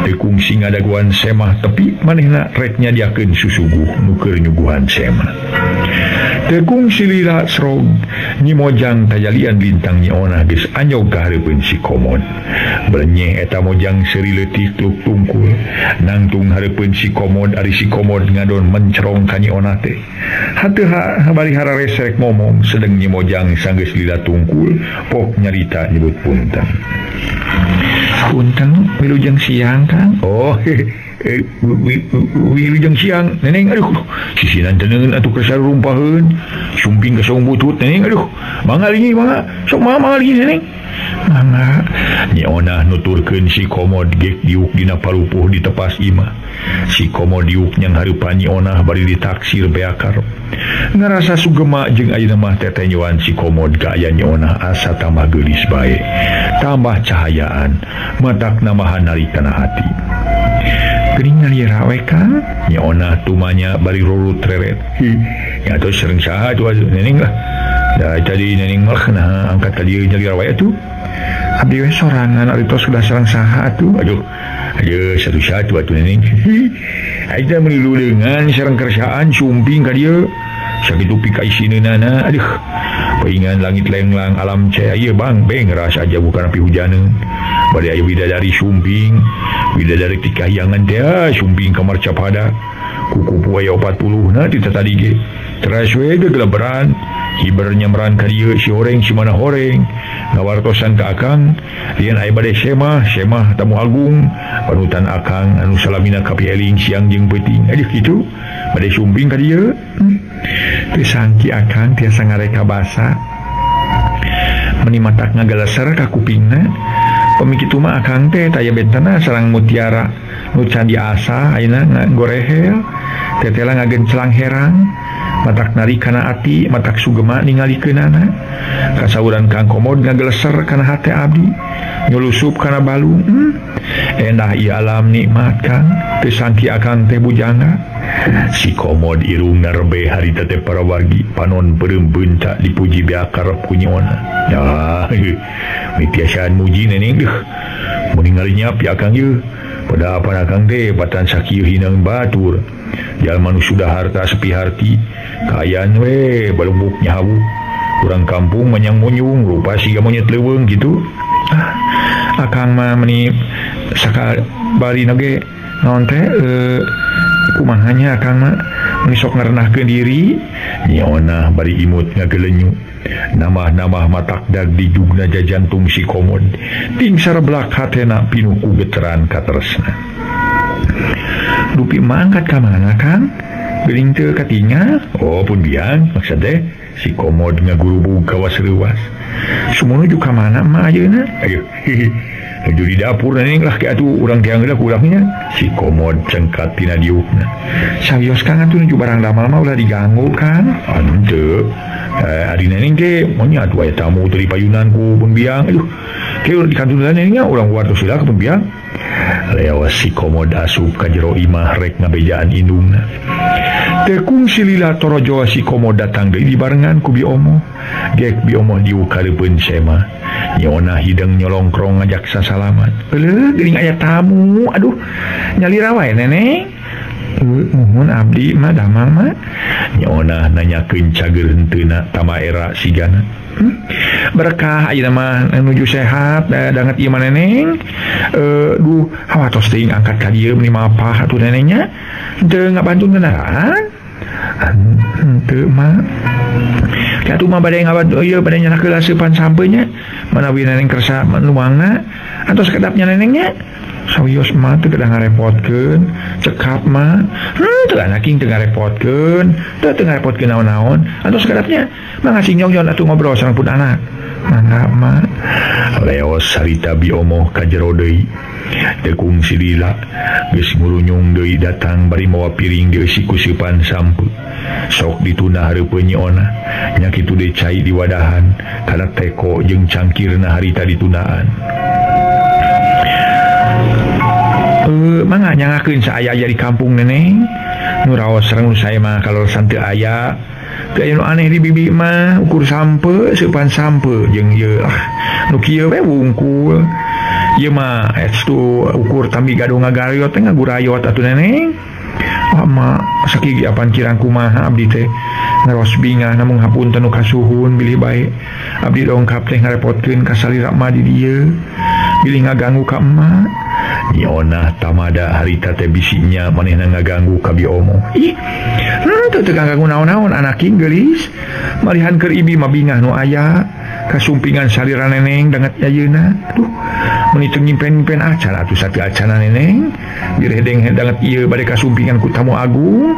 Teu kungsi ngadaguan semah tepi manehna rek nyadiakeun susuguh nu keur nyuguhan semah. Teu kungsi lila srog Nyi Mojang tajalian lintang Nyi Onah geus anyog ka hareupeun si Komod. Belenyeh eta Mojang seuri leutik tluk tungkul nangtung hareupeun si Komod ari si Komod ngadon mencerong ka Nyi Onah teh. Hateu bari hararesrek momong sedeng Nyi Mojang sanggeus lila tungkul pok nyarita nyebut punten. Punten wilujeng siang Kang. Oh wilujeng siang neneng aduh sisinan tenengeun atuh kersa rumpaheun sumping ka saung butut neneng aduh mangga lingi mangga sok mangga lingi neneng mangga. Nyi Onah nuturkeun si Komod gek diuk dina palupuh di tepas imah. Si Komod diuk nyang hareupan Nyi Onah bari ditaksir beakar. Ngarasa sugema jeung ayeuna mah tetenyoan si Komod ka aya Nyi Onah asa tambah geulis bae, tambah cahayaan, matak namahan narik kana hati. Geuning nyalira we Kang? Nyi Onah tumanya bari rurut reret. Hi, nya atuh sareng saha atuh neneng lah. Da tadi neneng mah nah angkat ka dieu nyalira wae atuh. Abdi we sorangan ari tos sudah sareng saha atuh. Aduh, aduh satu-satu atuh neneng. Hi, ayeuna meuni leuleungan sareng kersaan sumping ka dieu. Sakitu pikaisineunana aduh. Paingan langit lenglang alam caya ieu bang beng rasa aja bukan api hujaneun. Bade aya bidadari sumping, bidadari ti kahyangan teh sumping ka marcapada. Kukupu aya 40 na ti tadi ge. Teras we gegeleberan, hiber nyamran ka dieu si horeng si mana horeng. Ngawartosan ka akang, lian aya bade semah, semah tamu agung, panutan akang anu salamina ka pieling siang jeung peuting. Aduh kitu, bade sumping ka dieu. Teu sangki akang tiasa ngareka basa. Meni matak ngagaleser ka kupingna. Pemi kitu mah akang teh taya bentana sareng mutiara nu can diasah ayeuna ngorehel tetela ngagencelang herang matak nari kana ati matak sugema ningalikeunana kasauran Kang Komod ngageleser kana hate abdi nyulusup kana balung. Endah ieu alam nikmat Kang teu sangki akang teh bujangga. Si Komod irungna rebe harita teh para wargi panon peureum beunta dipuji beakar ku Nyi Onah. Ya mitiasaan muji neneng deuh mun ningali nyapi akang ieu pada apa akang teh batan sakieu hinang batur jalma nu sudah harta sepi harti kaayaan we balembuk nyahawu urang kampung manyang munyung rupa siga monyet leuweung kitu. Akang mah meni sakabari ge naon teh kumaha nya akang mah meni sok ngarenahkeun diri. Nyi Onah bari imut ngagelenyu namah-namah matak dag dijugna jajantung si Komod tingsar belak hatena pinuh ku geteran katresna. Dupi mangkat ka mana Kang? Geuning teu katingal? Oh pun biang maksud teh si Komod ngagurubug kawas reuwas. Sumunuju ka mana mah ayeuna? Ayo hihi nuju di dapur neneng lah ke atuh urang tiang geus kurangnya. Si Komod cengkat tina diukna. Sawios Kang atuh nuju barang damal mah ulah diganggu Kang. Henteu. Ari neneng ge monya atuh aya tamu teu dipayunan ku pembiang. Aduh ke di kantunan nenengnya urang wartos heula ka pembiang. Lewas si Komod asup ka jero imah rek ngabejaan indungna. Teu kungsi lila torojo si Komod datang deui dibarengan ku Bi Omoh. Gek Bi Omoh diuk hareupeun semah. Nyi Onah hideng nyolongkrong ngajak sasalaman. Euleuh geuning aya tamu. Aduh nyalira wae neneng. Muhun abdi mah damang mah. Nyi Onah nanyakeun cager henteuna tama era sigana. Berkah ayeuna mah nuju sehat danget ieu mah neneng. Duh hawatos teuing angkat ka dieu meuni mapah atuh nenengnya. Henteu ngabantu kendaraan. Henteu mah. Atuh mah bade ngabantu ieu bade nyandak heula seupan sampeunya. Manawi neneng kersa nuangna antos kedapnya nenengnya. Sawios mah teu kedah ngarepotkeun, cekap mah. Teu anaking teu ngarepotkeun, teu ngarepotkeun naon-naon. Antos kedapnya mah ngasih nyongjon atuh ngobrol sareng pun anak. Mangga mah. Leos harita Bi Omoh ka jero deui. Tekung silila geus ngurunyung deui datang bari mawa piring dieusi ku seupan sampe. Sok dituna hareupeun Nyi Onah nya kitu deui cai di wadahan kana teko jeung cangkirna harita ditunaan. Mangga nyangakeun saaya-aya di kampung neneng. Nu raos sareng nu sae mah kaloresan teu aya. Teu aya nu aneh di bibi mah ukur sampe seupan sampe jeung ieu ah nu kieu we wungkul. Ieu mah estu ukur tambi gaduh ngagariot teh ngagurayot atuh neneng. Ah ma sakigi apan kirang kumaha abdi teh ngaros bingah namung hapunten nu kasuhun bilih bae abdi dongkap teh ngarepotkeun ka salira mah di dieu bilih ngaganggu ka emak. Nyi Onah tamada harita teh bisinya manehna ngaganggu ka Bi Omo. Ih, henteu teu ganggu naon-naon anak king geulis. Malihan keur ibi mah bingah nu aya kasumpingan salira neneng danget ayeuna. Duh, meuni teu nyimpen-nyimpen acan atuh sateu acana neneng. Birehedeng danget ieu bade kasumpingan ku tamu agung.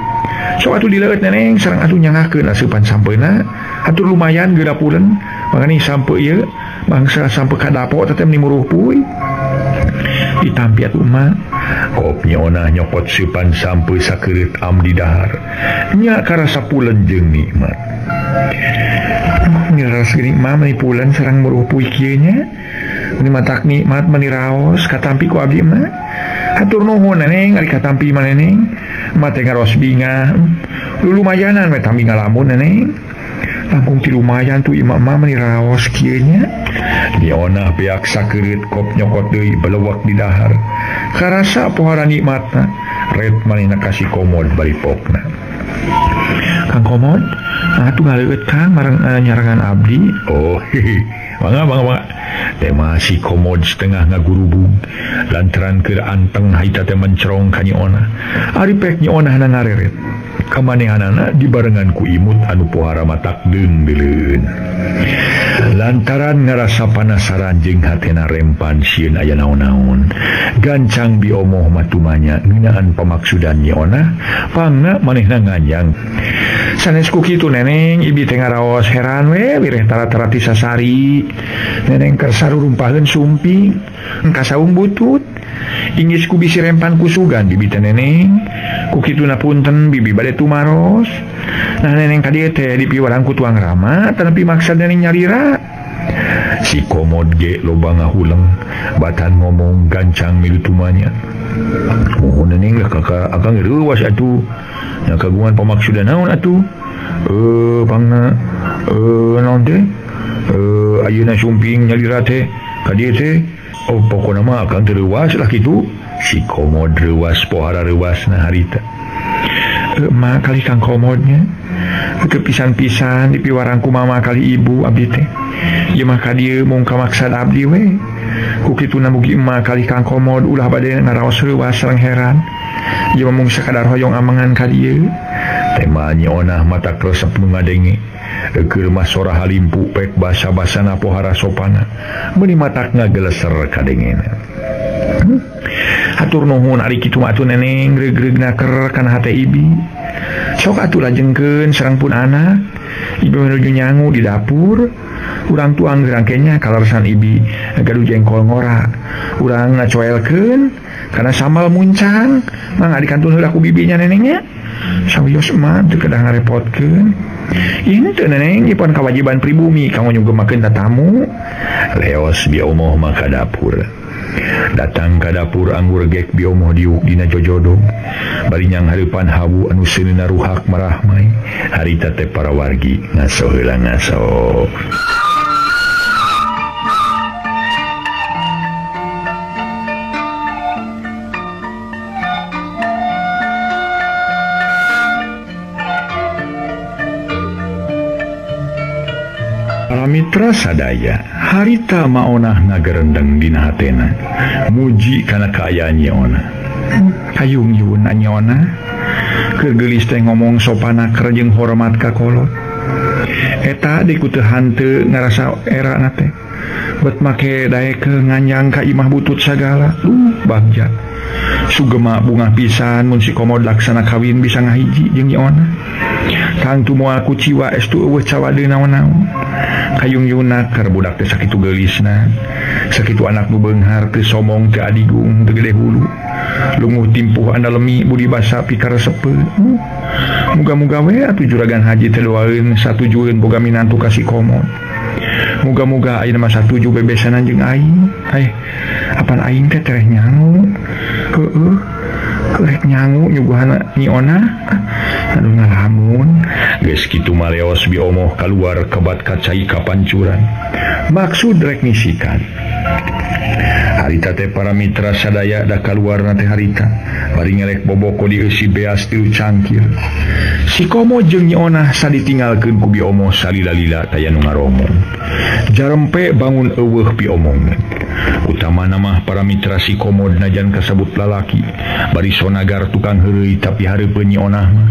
Sok atuh dileueut neneng sareng atuh nyangakeun asupan sampeuna. Atuh lumayan geura pulen, mangani sampe ieu bangsa sampe ka dapo teh meni muruh puy. Ditampi atuh emak. Kop Nyi Onah nyokot seupan sampe sakeureut am di dahar. Nya karasa pulen jeung nikmat. Ngiraras geuning mah meni pulen sareng muruh puy kieu nya. Meni matak nikmat meni raos katampi ku abdi mah. Hatur nuhun neneng ari katampi mah neneng. Emak teh ngaros bingah. Lu lumayanan we tambi ngalamun neneng. Langkung ti lumayan tuh imah mah meni raos kieu nya. Nyi Onah beak sakeureut kop nyokot deui belewak di dahar. Karasa pohara nikmatna, ret manehna ka si Komod bari pokna. Kang Komod, atuh ngaleueut Kang marang nyarangan abdi. Oh, hehe. Mangga mangga mangga. Tema si Komod setengah ngagurubug lantaran keur anteng harita teh mencerong ka Nyi Onah. Ari pek Nyi Onah na ngareret. Kamanehanana dibarengan ku imut anu pohara matak deung-deuleun. Lantaran ngarasa panasaran jeung hatena rempan sieun aya naon-naon. Gancang Bi Omoh matumanya ngeunaan pamaksudan Nyi Onah, pangna manehna nganjang. Sanes ku kitu neneng, ibi teh ngaraos heran we wireh tara-tara ti sasari. Neneng keur sarurumpaheun sumping, kasaung butut. Inggis ku bisi rempan ku sugan bibi teh neneng. Ku kituna punten bibi bade tumaros. Nah neneng ka dieu teh dipiwarang ku tuang rama tetapi maksad neneng nyalira. Si Komod ge loba ngahuleng batan ngomong gancang milu tumanya. Oh neneng lah kakak akang reuwas atuh. Nya kagungan pamaksudan naon atuh? Pangna naon teh? Ayeuna sumping nyalira teh ka dieu teh. Oh pokona mah akang teu reuwas lah kitu. Si Komod reuwas pohara reuwasna harita. Emak kali Kang Komodnya teu pisan-pisan dipiwarang ku mama kali ibu abdi teh. Ieu mah ka dieu mung kamaksad abdi we. Ku kituna mugi emak kali Kang Komod ulah bade ngaraos reuwas sareng heran. Ieu mah mung sakadar hoyong amengan ka dieu. Tema Nyi Onah mata resep nu ngadenge. Keur mah sora halimpu pek basa-basana pohara sopana. Meuni matak ngageleser kadengena. Hatur nuhun ari kitu mah atuh neneng reug-reugna ker kana hate ibi. Sok atuh lajengkeun sareng pun anak. Ibi menuju nyangu di dapur. Urang tuang gerangkenya kaleresan ibi gaduh jengkol ngora. Urang ngacoelkeun kana sambal muncang. Mangga dikantun heula ku bibinya nenengnya. Sawios mah teu kedah ngarepotkeun. Ini teu neneng ieu pan kawajiban pribumi kanggo nyugemakeun tatamu. Leos Bi Omoh mah ka dapur. Datang ka dapur anggur gek Bi Omoh diuk dina jojodog. Bari nyang hareupan hawu anu seuneuna ruhak marahmai. Harita teh para wargi ngaso heula ngaso. Para mitra sadaya, harita maonah ngagerendeng dina hatena. Muji kana kaayaan Nyi Onah. Hayung nyuwun Nyi Onah. Keur geulis teh ngomong sopana keur jeung hormat ka kolot. Eta di ku teu hanteu ngarasa erana teh. Bet make daekeun nganjang ka imah butut sagala. Duh, bagja. Sugema bungah pisan mun si Komod laksana kawin bisa ngahiji jeung Nyi Onah. Tangtu moal kuciwa estu eueuh cawadeun naon-naon. Kayung yunak keur budak teh sakitu geulisna. Sakitu anak nu beunghar teu somong teu adigung teu gede hulu. Lunguh timpuh andalemi budi basa pikaresepeun. Muga-muga we atuh juragan haji teh doaeun satujueun boga minantu ka si Komod. Muga-muga ayeuna mah satuju bebesanan jeung aing. Apan aing teh tereh nyangu. Heueuh. Rek nyangu nyuguhana Nyi Onah. Aduh ngalamun. Geus kitu maleos Bi Omoh kaluar kabat kacai kapancuran. Maksud rek ngisikan. Harita teh para mitra sadaya da kaluarna teh harita. Bari ngelek boboko dieusi beas tilu cangkir. Si Komo jeung Nyi Onah saditinggalkeun ku Bi Omoh salila-lila taya nu ngaromong. Jarempe bangun eueuh piomong. Utamana mah para mitra si Komod najan kasebut lalaki. Bari sonagar tukang heureuy tapi hareupeun Nyi Onah mah.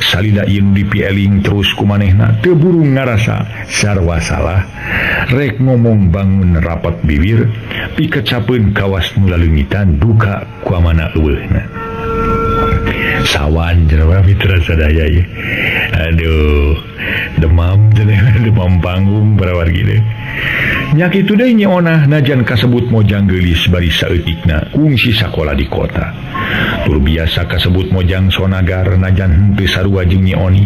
Salila ieu nu dipieling terus ku manehna teu burung ngarasa sarwa salah. Rek ngomong bangun rapat bibir pikecapeun kawas nu laleungitan duka kuamana eueuhna. Sawan jelema mitra sadaya ieu. Aduh, demam jelema demam panggung para wargi teh. Nya kitu deui Nyi Onah najan kasebut mojang geulis bari saeutikna kungsi sakola di kota. Tur biasa kasebut mojang sonagar najan henteu sarua jeung Nyi Oni.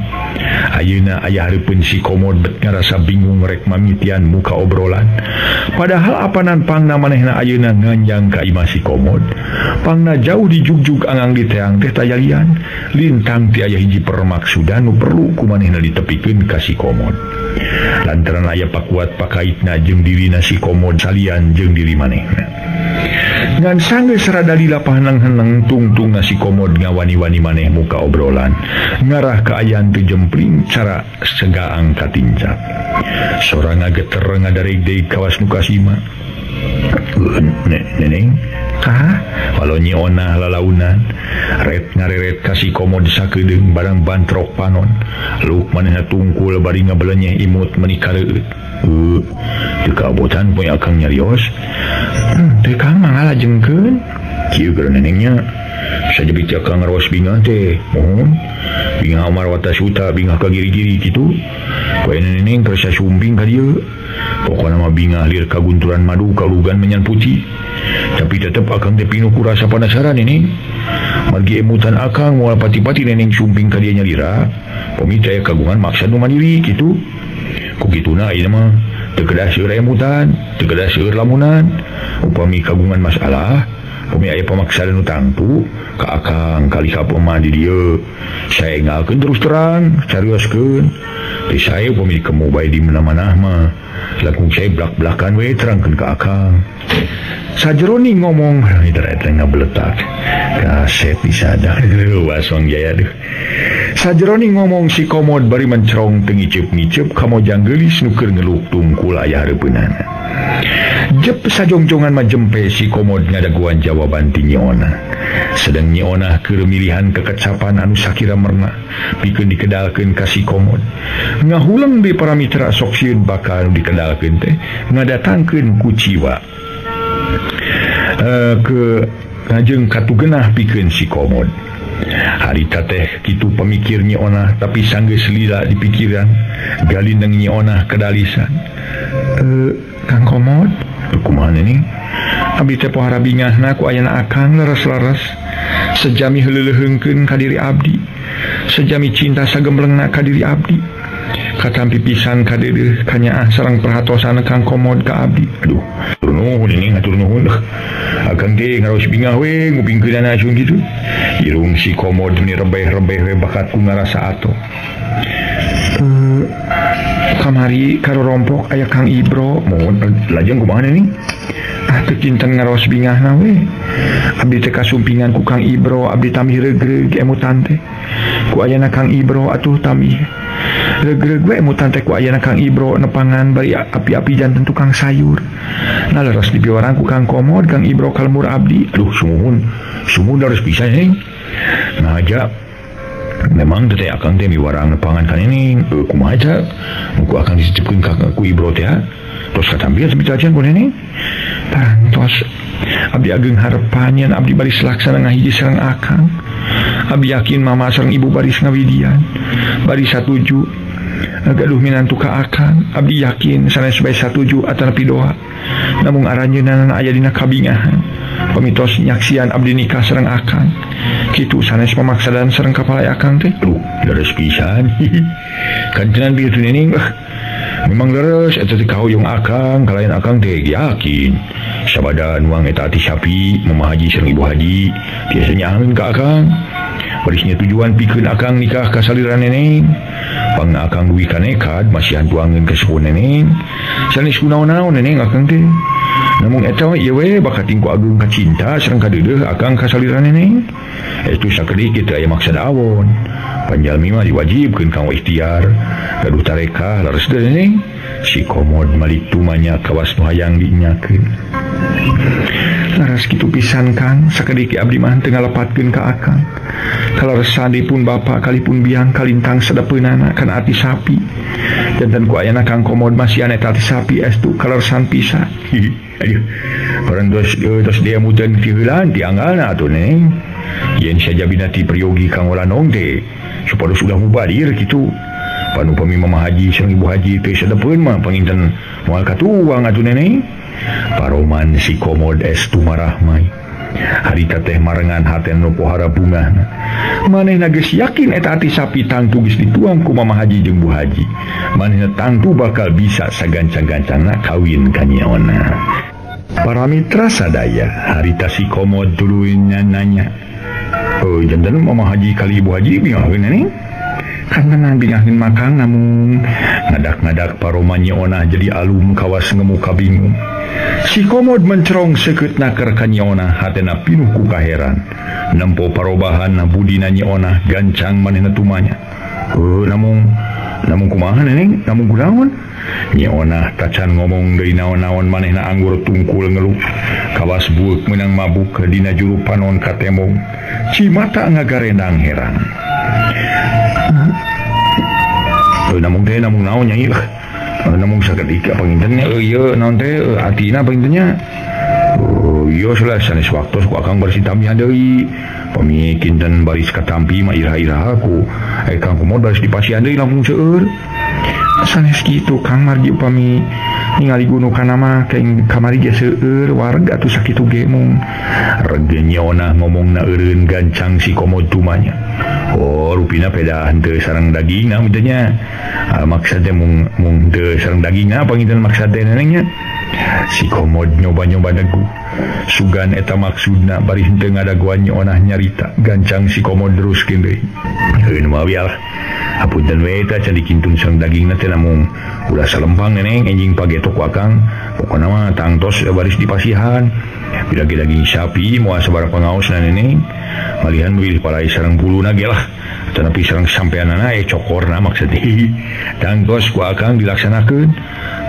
Ayeuna aya hareupeun si Komod bet ngarasa bingung rek mamitian muka obrolan. Padahal apanan pangna manehna ayeuna nganjang ka imah si Komod. Pangna jauh dijugjug angang di teang teh tayalian. Lintang ti aya hiji permaksudan nu perlu ku manehna ditepikeun ka si Komod. Lantaran aya pakuat pakaitna jeung dirina si Komod salian jeung diri manehna. Ngan sanggeus rada lila paheneng-heneng tungtung si Komod ngawani-wani maneh muka obrolan. Ngarah kaayaan teu jempling cara segaang katincak. Sora ngageter ngadareg deui kawas nu kasima. Neneng, kah? Walau Nyi Onah lalaunan, ret ngareret ka si Komod sakedeung barang bantrok panon. Luk manehna tungkul bari ngabelenyeh imut meuni kareueut. Teu kabotan poe akang nyarios. Teu kang mangalajengkeun. Kieu geura nenengnya. Sajabit akang ngaros bingah teh. Mohon. Bingah Amar Watasuta, bingah ka giri-giri kitu. Poe neneng kersa sumping ka dieu. Pokona mah bingah lir kagunturan madu kalugan menyan putih. Tapi tetep akang teh pinuh ku rasa penasaran ini. Margi emutan akang moal pati-pati neneng sumping ka dieu nyalira. Pami teh kagungan maksa nu mandiri kitu. Ku kituna ieu mah teu kedah seueur emutan, teu kedah seueur lamunan. Upami kagungan masalah, upami aya pamaksaan nu tangtu ka akang kali ka pema di dieu. Saya engalkeun terus terang, carioskeun. Teh saya upami kemu bae di mana-mana mah. Langkung saya blak-blakan we terangkeun ka akang. Sajroning ngomong, eta ngabeletak. Kaset disadar Wasong Jaya duh. Sajroning ngomong si Komod bari mencerong teu ngiceup-ngiceup ka mojang geulis nu keur ngeluk tungkul aya hareupeunana. Jep sajongjongan mah jempe si Komod ngadaguan jawaban ti Nyi Onah. Sedang Nyi Onah keur milihan kekecapan anu sakira merna pikeun dikedalkeun ka si Komod. Ngahuleng deui para mitra sok sieun bakal nu dikedalkeun teh ngadatangkeun kuciwa. Ke ngajeng katugenah pikeun si Komod. Harita teh kitu pemikir Nyi Onah tapi sanggeus lila di pikiran galindeng Nyi Onah kedalisan. Kang Komod, kumaha nih? Abdi teh pohara bingahna ku ayana akang leres-leres. Sejami heuleuheungkeun ka diri abdi. Sejami cinta sagemblengna ka diri abdi. Katampi pisan kadeudeuh kanyaah sareng perhatosana Kang Komod ka abdi. Aduh, hatur nuhun ini, hatur nuhun. Akang teh ngaraos bingah we ngupingkeunana acung kitu. Irung si Komod meni rebeh-rebeh we bakat ku ngarasa atoh. Kamari karorompok aya Kang Ibro. Mohon lajeng kumaha nih? Ah teu kinten ngaraos bingahna we. Abdi teh kasumpingan ku Kang Ibro, abdi tami regreg emutan teh. Ku ayana Kang Ibro atuh tami. Regreg we emutan teh ku ayana Kang Ibro nepangan bari api-api janten tukang sayur. Nah leres dipiwarang ku Kang Komod, Kang Ibro kalmur abdi. Aduh sumuhun, sumuhun harus bisa nih. Nah aja memang teh akang teh miwarang nepangan kan ini kumaha aja ku akang disecipkeun ka ku Ibro teh terus katambian sampai cacian ku neneng parantos abdi ageng harepan yen abdi baris laksana ngahiji sareng akang. Abdi yakin mama sareng ibu baris ngawidian baris satuju gaduh minantu ka akang. Abdi yakin sanes bae satuju atanapi doa namung aranjeunana aya dina kabingahan pamitos nyaksian abdi nikah sareng akang kitu sanes pamaksadan sareng kapalai akang teh. Duh, leres pisan. Kantenan bieu neneng memang leres eta teh kahoyong akang kalayan akang teh yakin sabada nuang eta ati sapi mama haji sareng ibu haji biasa nyahankeun ka akang barisnya tujuan pikeun akang nikah ka salira neneng pangna akang duwi ka nekad masihan tuangeun ka sepuh neneng sanes kunaon-naon neneng akang teh namun eta ieu we bakating ku ageung ka cinta sareng kadeudeuh akang ka salira neneng estu sakedik kitu aya maksad awon panjalmi mah diwajibkeun kanggo ikhtiar gaduh tarekah leres deui neneng. Si Komod malik tumanya kawas nu hayang dinyakeun. Laras kitu pisan Kang, sakedik abdi mah teu ngalepatkeun ka akang. Kaleresan dipun bapa kalipun biang kalintang sedepeunana kana ati sapi. Janten ku ayana Kang Komod masihan eta ati sapi estu kaleresan pisan. Aduh, parantos tos dia mutan ti heulaan ti anggalna atuh neng. Yen sajabina ti priyogi kang walanong teh supados ulah mubadir kitu. Pan upami mama haji sareng ibu haji teh sadepeun mah panginten moal katuang atuh neneng. Paroman si Komod estu marahmai. Harita teh marengan haten nu pohara bungahna. Manehna geus yakin eta ati sapi tangtu geus dituang ku mama haji jeung bu haji. Manehna tangtu bakal bisa sagancang-gancangna kawin ka Nyi Ona. Para mitra sadaya, harita si Komod tuluy nanya. Oh, janten mama haji kali ibu haji bingahkeun neneng? Kantenan bingahkeun makang namun ngadak-ngadak paroman Nyi Ona jadi alum kawas ngemu kabingung. Si Komod mencerong seukeut naker ka Nyi Ona hatena pinuh ku kaheran. Nempo parobahan budina Nyi Ona gancang manehna tumanya. Namung kumaha neneng? Namung kunaon? Nyi Ona tacan ngomong deui naon-naon manehna anggur tungkul ngeluh. Kawas bueuk meunang mabuk dina juru panon ka tembong. Cimata ngagarendang herang. Namung teh namung naon nyai lah. Namung sakedik panginten nya ieu naon teh atina panginten nya. Ieu salah sanes waktos ku akang baris ditambihan deui. Pami kinten baris katampi mah iraha-iraha ku Kang Komod baris dipasihan deui langkung seueur. Sanes kitu Kang margi upami ningali gunukana mah keng kamari ge seueur warga atuh sakitu ge mung. Rege Nyi Ona ngomongna eureun gancang si Komod tumanya. Oh, rupina peda henteu sareng dagingna meuteun nya. Maksud teh mung henteu sareng dagingna panginten maksud teh neneng nya. Si Komod nyoba-nyoba negu. Sugan eta maksudna bari henteu ngadaguan Nyi Onah nyarita gancang si Komod teruskeun deui. Heuh nu mawi lah. Hapunten we eta can dikintun sareng dagingna teh namung ulah salempang neneng enjing pagetok ku akang. Pokona mah tangtos baris dipasihan. Bila daging sapi moal sabaraha pangaosna neneng. Malihan wilih palai sareng buluna ge lah. Tetapi sareng sampeanana cokorna maksud teh. Tangtos ku akang dilaksanakeun.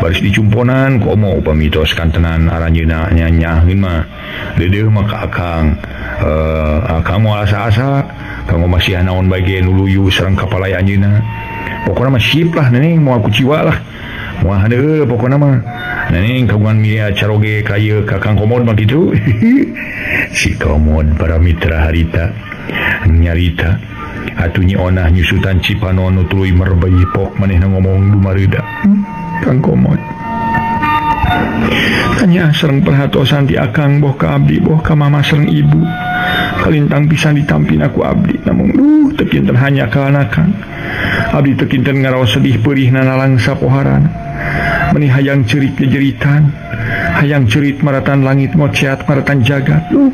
Baris dicumponan komo upami tos kantenan aranjeunna nyaahkeun mah. Deudeuh mah ka akang. Akang moal asa-asa kanggo masihan naon bae ge nuluyu sareng kapalai anjeunna. Pokona mah sip lah neneng moal kuciwa lah. Moal hadeul pokona mah. Neneng kagungan milia caroge ka ieu ka Kang Komod mah kitu. Si Komod para mitra harita nyarita atuh Nyi Onah nyusutan cipanon nu tuluy merbei pok manehna ngomong dumareuda. Kang Komod tanya sareng perhatosan ti akang boh ka abdi boh ka mama sareng ibu. Kalintang pisan ditampin aku abdi namun duh teu kinten hanya kalanakan. Abdi teu kinten ngaraos sedih peurihna nalangsa poharana. Meni hayang ceurik jejeritan, hayang ceurit maratan langit ngoceat maratan jagat. Duh.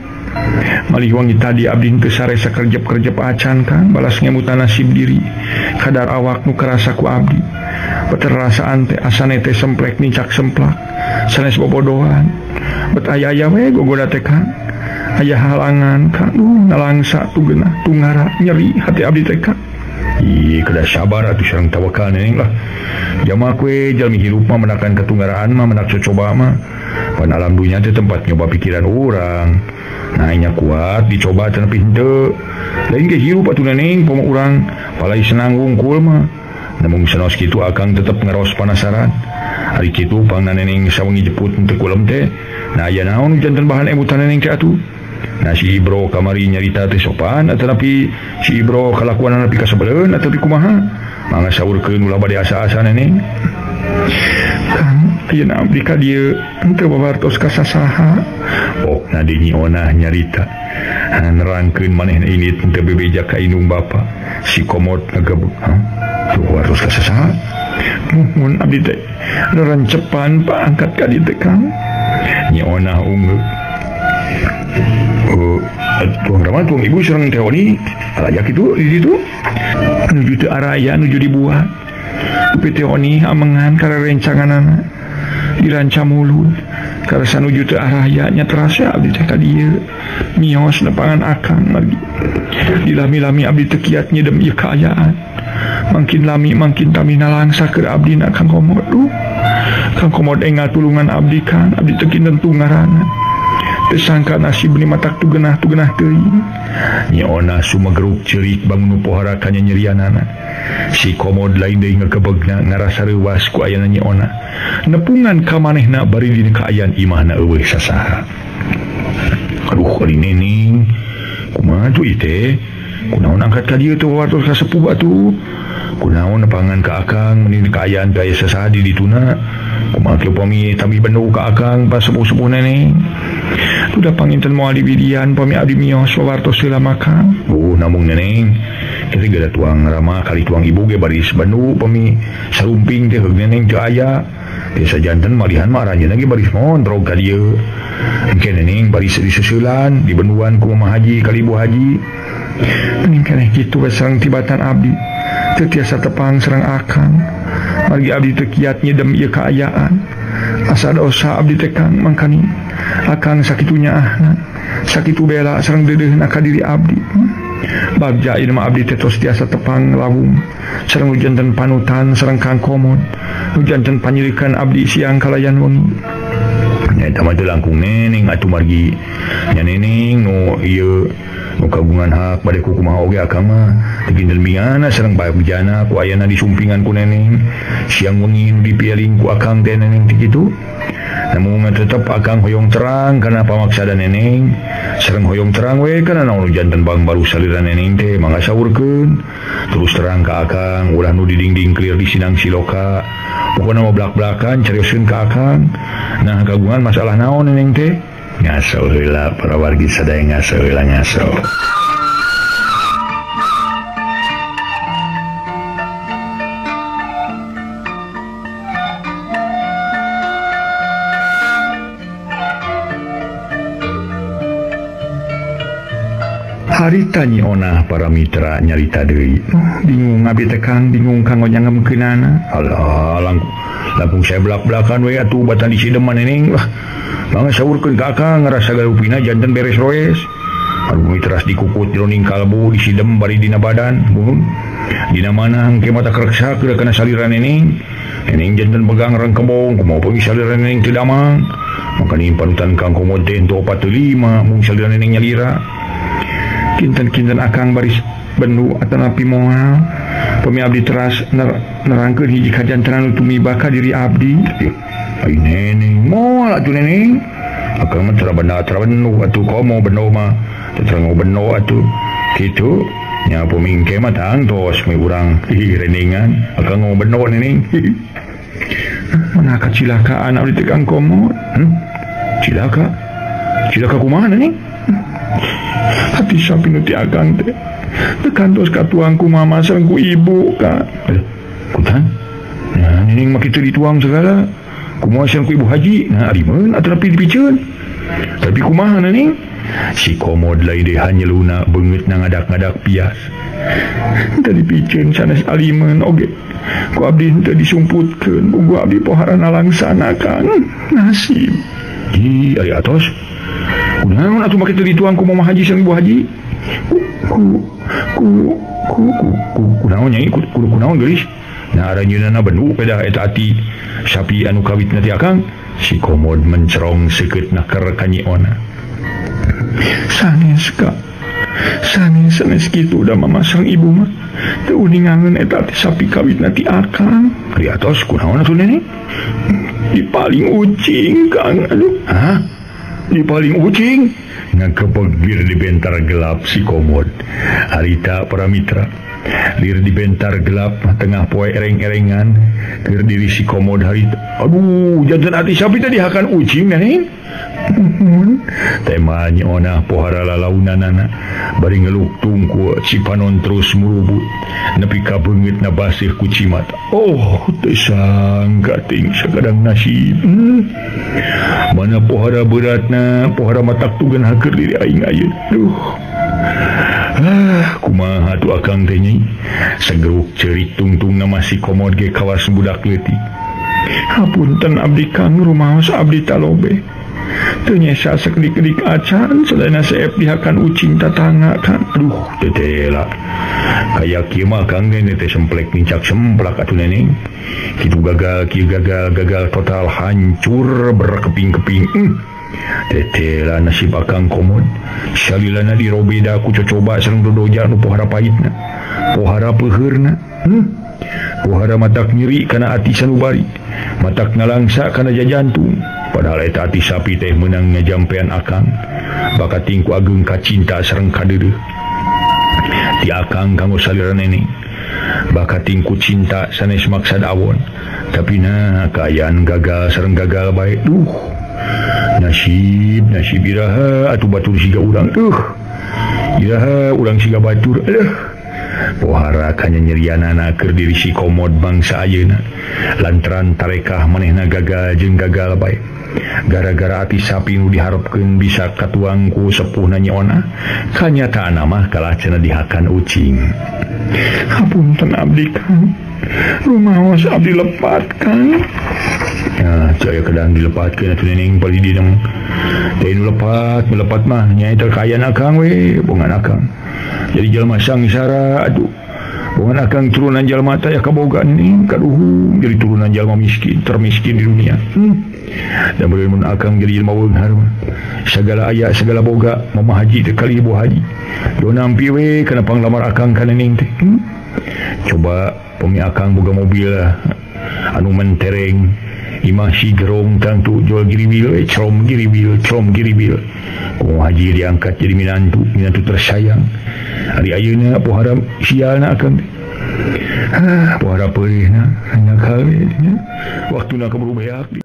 Malih wangi tadi abdi henteu saresa kerjep-kerjep acan Kang balas ngemutan nasib diri. Kadar awak nu karasa ku abdi. Peterasaan teh asane teh semplek nincak semplak. Sanes bobodohan. Bet aya-aya we gogoda teh Kang. Aya halangan Kang. Duh nalangsa tugeunah tungara nyeri hati abdi teh Kang. Ih, kedah sabar atuh sareng tawakal neneng lah. Jama kue jalmi hirup mah menakan ketunggaraan mah menak coba mah. Pan alam dunya teh tempat nyoba pikiran urang. Nah nya kuat dicoba tapi henteu. Lain ge hirup atuh neneng pomo urang palai senang wungkul mah. Namun sanos kitu akang tetep ngaraos panasaran. Ari kitu pangna neneng sawengi jeput henteu kulem teh. Nah aya naon janten bahan emutan neneng teh atuh. Nah si Ibro kamari nyarita teh sopan atanapi si Ibro kalakuanana pikasebeleun atapi kumaha? Mangga saurkeun ulah bade asa-asa neneng. Kang, ayeuna abdi ka dieu henteu babartos ka sasaha. Pokna di Nyi Onah nyarita. Nerangkeun manehna init henteu bebeja ka indung bapa. Si Komod ngagebeg. Hah? Teu babartos ka sasaha? Muhun abdi teh rerencepan paangkat ka dieu teh Kang. Nyi Onah ungeuk. Tuang Rama, tuang ibu sareng Teh Oni araya kitu di ditu nuju teu araya nuju dibuat Upi Teh Oni amengan kana rencanganana diranca mulut karasa nuju teu araya nya terasa abdi teh ka dieu mios nepangan akang margi dilami-lami abdi teu kiat nyedem ieu kaayaan mangkin lami mangkin tami nalangsa keur abdi na Kang Komod. Duh Kang Komod enggal tulungan abdi kan abdi teu kinten ngaranna sangka nasib ni matak tugenah teuing. Nyi Onah sumegeruk ceurik bangun pohara ka nyerianana. Si Komod lain deui ngagebegna ngarasa reuwas ku ayana Nyi Onah. Nepungan ka manehna bari dina kaayaan imahna eueuh sasaha. Aduh ari neneng, kumaha tuh ieu teh? Kunaon angkat ka dieu teh wartos ka sepuh atuh? Kunaon nepangan ka akang meuni kaayaan teh aya sasaha di dituna? Kumaha kieu pami tami bendu ka akang pas sepuh-sepuh neneng? Udah panginten moal dibidian pami abdi mios wawartos heula makan. Oh namung neneng kita gada tuang Rama kali tuang ibu ge baris bendu pami sarumping teh heug neneng teu aya. Desa janten malihan mah aranjeunna ge baris montrog ka dieu. Engke neneng baris diseuselan di benduan ku Mama Haji kali Ibu Haji. Mending keneh kitu we sareng tibatan abdi. Teu tiasa tepang sareng akang. Margi abdi teu kiat nyedem ieu kaayaan. Asa dosa abdi teh Kang mangkani akang sakitu nyaahna sakitu bela sareng deudeuhna ka diri abdi. Bagja ieu mah abdi teh tos tiasa tepang lawung sareng nu janten panutan sareng Kang Komod nu janten panyirikan abdi siang kalayan wengi. Nya eta mah teu langkung neneng atuh margi nya neneng nu ieu nu kagungan hak bade ku kumaha oge akang mah teu kinten bingana sareng bagjana ku ayana disumpingan ku neneng siang wengi nu dipialing ku akang teh neneng teh kitu. Namun tetep akang hoyong terang karena pamaksada neneng sareng hoyong terang we kana naon nu janten bang baru salira neneng teh mangga saurkeun terus terang ka akang ulah nu didingding clear di sinang siloka pokona mah blak-blakan carioskeun ka akang. Nah kagungan masalah naon neneng teh ngaso heula para wargi sadaya ngaso heula ngaso. Harita Nyi Onah para mitra nyarita deui. Bingung abdi teh Kang, bingung kanggo nyangemkeunana. Alah, langkung saya blak-blakan we atuh batan disideman neneng. Lah, mangga saurkeun ka akang ngarasa garupina janten beres roes. Aduh teras dikukut jroning kalbu disidem bari dina badan. Muhun. Dina mana engke mata kreksa keur kana salira neneng. Neneng janten pegang rengkembong kumaha pun salira neneng teu damang. Mangkani panutan Kang Komod teh henteu 45 mung salira neneng nyalira. Kinten-kinten akang baris bendu atanapi moal pami abdi teras nerangkeun hiji kajantenan nu tumiba ka diri abdi. Ai neneng moal atuh neneng akang mah tara benda tara bendu atuh komo bendo mah teu terang bendo atuh kitu nya pami engke mah tangtos mi urang renengan akang ngomong bendo neneng. Mana kacilakaan abdi teh Kang Komod? Cilaka? Cilaka kumaha neneng? Hati sapi nu ti akang teh teu kantos katuang ku mama sareng ku ibu ka. Kutan? Nah, neneng mah kitu dituang segala. Kumaha sareng ku ibu haji? Nah, ari meun atuh nepi dipiceun. Tapi kumaha neneng? Si Komod lain deui hanyeluna beungeutna ngadak-ngadak pias. Teu dipiceun sanes alimeun oge. Ku abdi henteu disumputkeun, ku abdi poharana langsana Kang. Nasib. Ih, ari atos. Kunaon atuh make teu dituang ku Mama Haji sareng Ibu Haji? Ku ku ku ku ku kunaon nyai ku kunaon geulis? Nah aranjeunna bendu pedah eta ati sapi anu kawitna ti akang. Si Komod mencerong seukeut naker ka Nyi Onah. Sanes ka. Sanes sanes kitu da mama sareng ibu mah teu uningangeun eta ati sapi kawitna ti akang. Ari atos kunaon atuh nenek? Di paling ucing Kang. Aduh. Hah? Di paling ucing ngakepeg lir di bentar gelap si komod. Harita para mitra lir di bentar gelap tengah poe ereng-erengan keur diri si komod harita. Aduh, jantan ati sapi tadi hakan ucing neneng. Tema Nyi Onah pohara lalaunanana bari ngeluk tungku cipanon terus murubut nepi ka beungeutna baseuh ku cimata. Oh, teu sangka ting sakadang nasib. Mana pohara beratna, pohara matak tugan haker diri aing ayeuna. Duh. Ah, kumaha tuh akang teh nyai? Segeruk ceurik tungtungna masih komod ge kawas budak leutik. Hapunten abdi Kang, rumaos abdi talobe. Teu nyesa sakedik-kedik acan sadayana seep dihakan ucing tatangga Kang. Aduh, tetela. Kaya kieu mah Kang nene teh semplek nincak semplak atuh neneng. Kitu gagal, kieu gagal, gagal total hancur berkeping-keping. Tetela nasib akang komod. Salilana dirobeda ku cocoba sareng dodoja nu pohara pahitna. Pohara peuheurna. Pohara matak nyeri kana ati sanubari. Matak ngalangsa kana jajantung. Padahal eta ati sapi teh meunang ngajampean akang. Bakat tingku ageung kacinta sareng kadeudeuh. Ti akang kanggo salira neneng. Bakat tingku cinta sanes maksad awon. Tapi nah kaayaan gagal sareng gagal bae. Duh. Nasib, nasib iraha atuh batur siga urang. Iraha urang siga batur. Aduh. Pohara kanyanyerianana keur diri si komod bangsa ayeuna. Lantaran tarekah manehna gagal jeung gagal bae. Gara-gara ati sapi nu diharepkeun bisa katuang ku sepuhna Nyi Onah, kanyataanna mah kalah cenah dihakan ucing. Hapunten abdi Kang, rumaos abdi lepat Kang. Nah, caya kedang dilepatkeun atuh neneng palih dina. Teh nu lepat, melepat mah nyaeta kaayaan akang we, bongan akang. Jadi jalma sangsara aduh. Bongan akang turunan jalma teh kaboga nih kaduhung jadi turunan jalma miskin, termiskin di dunia. Dan mun akang jadi jelma beunghar mah. Sagala aya segala boga, mama haji teh kali ibu haji. Do nampi we kana panglamar akang ka neneng teh. Coba pemi akang boga mobil lah. Anu mentereng imah si gerong tangtu jual giribil, com giribil, com giribil. Kumaha haji diangkat jadi minantu, minantu tersayang. Ari ayeuna pohara sialna akang. Ah, pohara peurihna hanya kali nya. Waktuna keburu beak.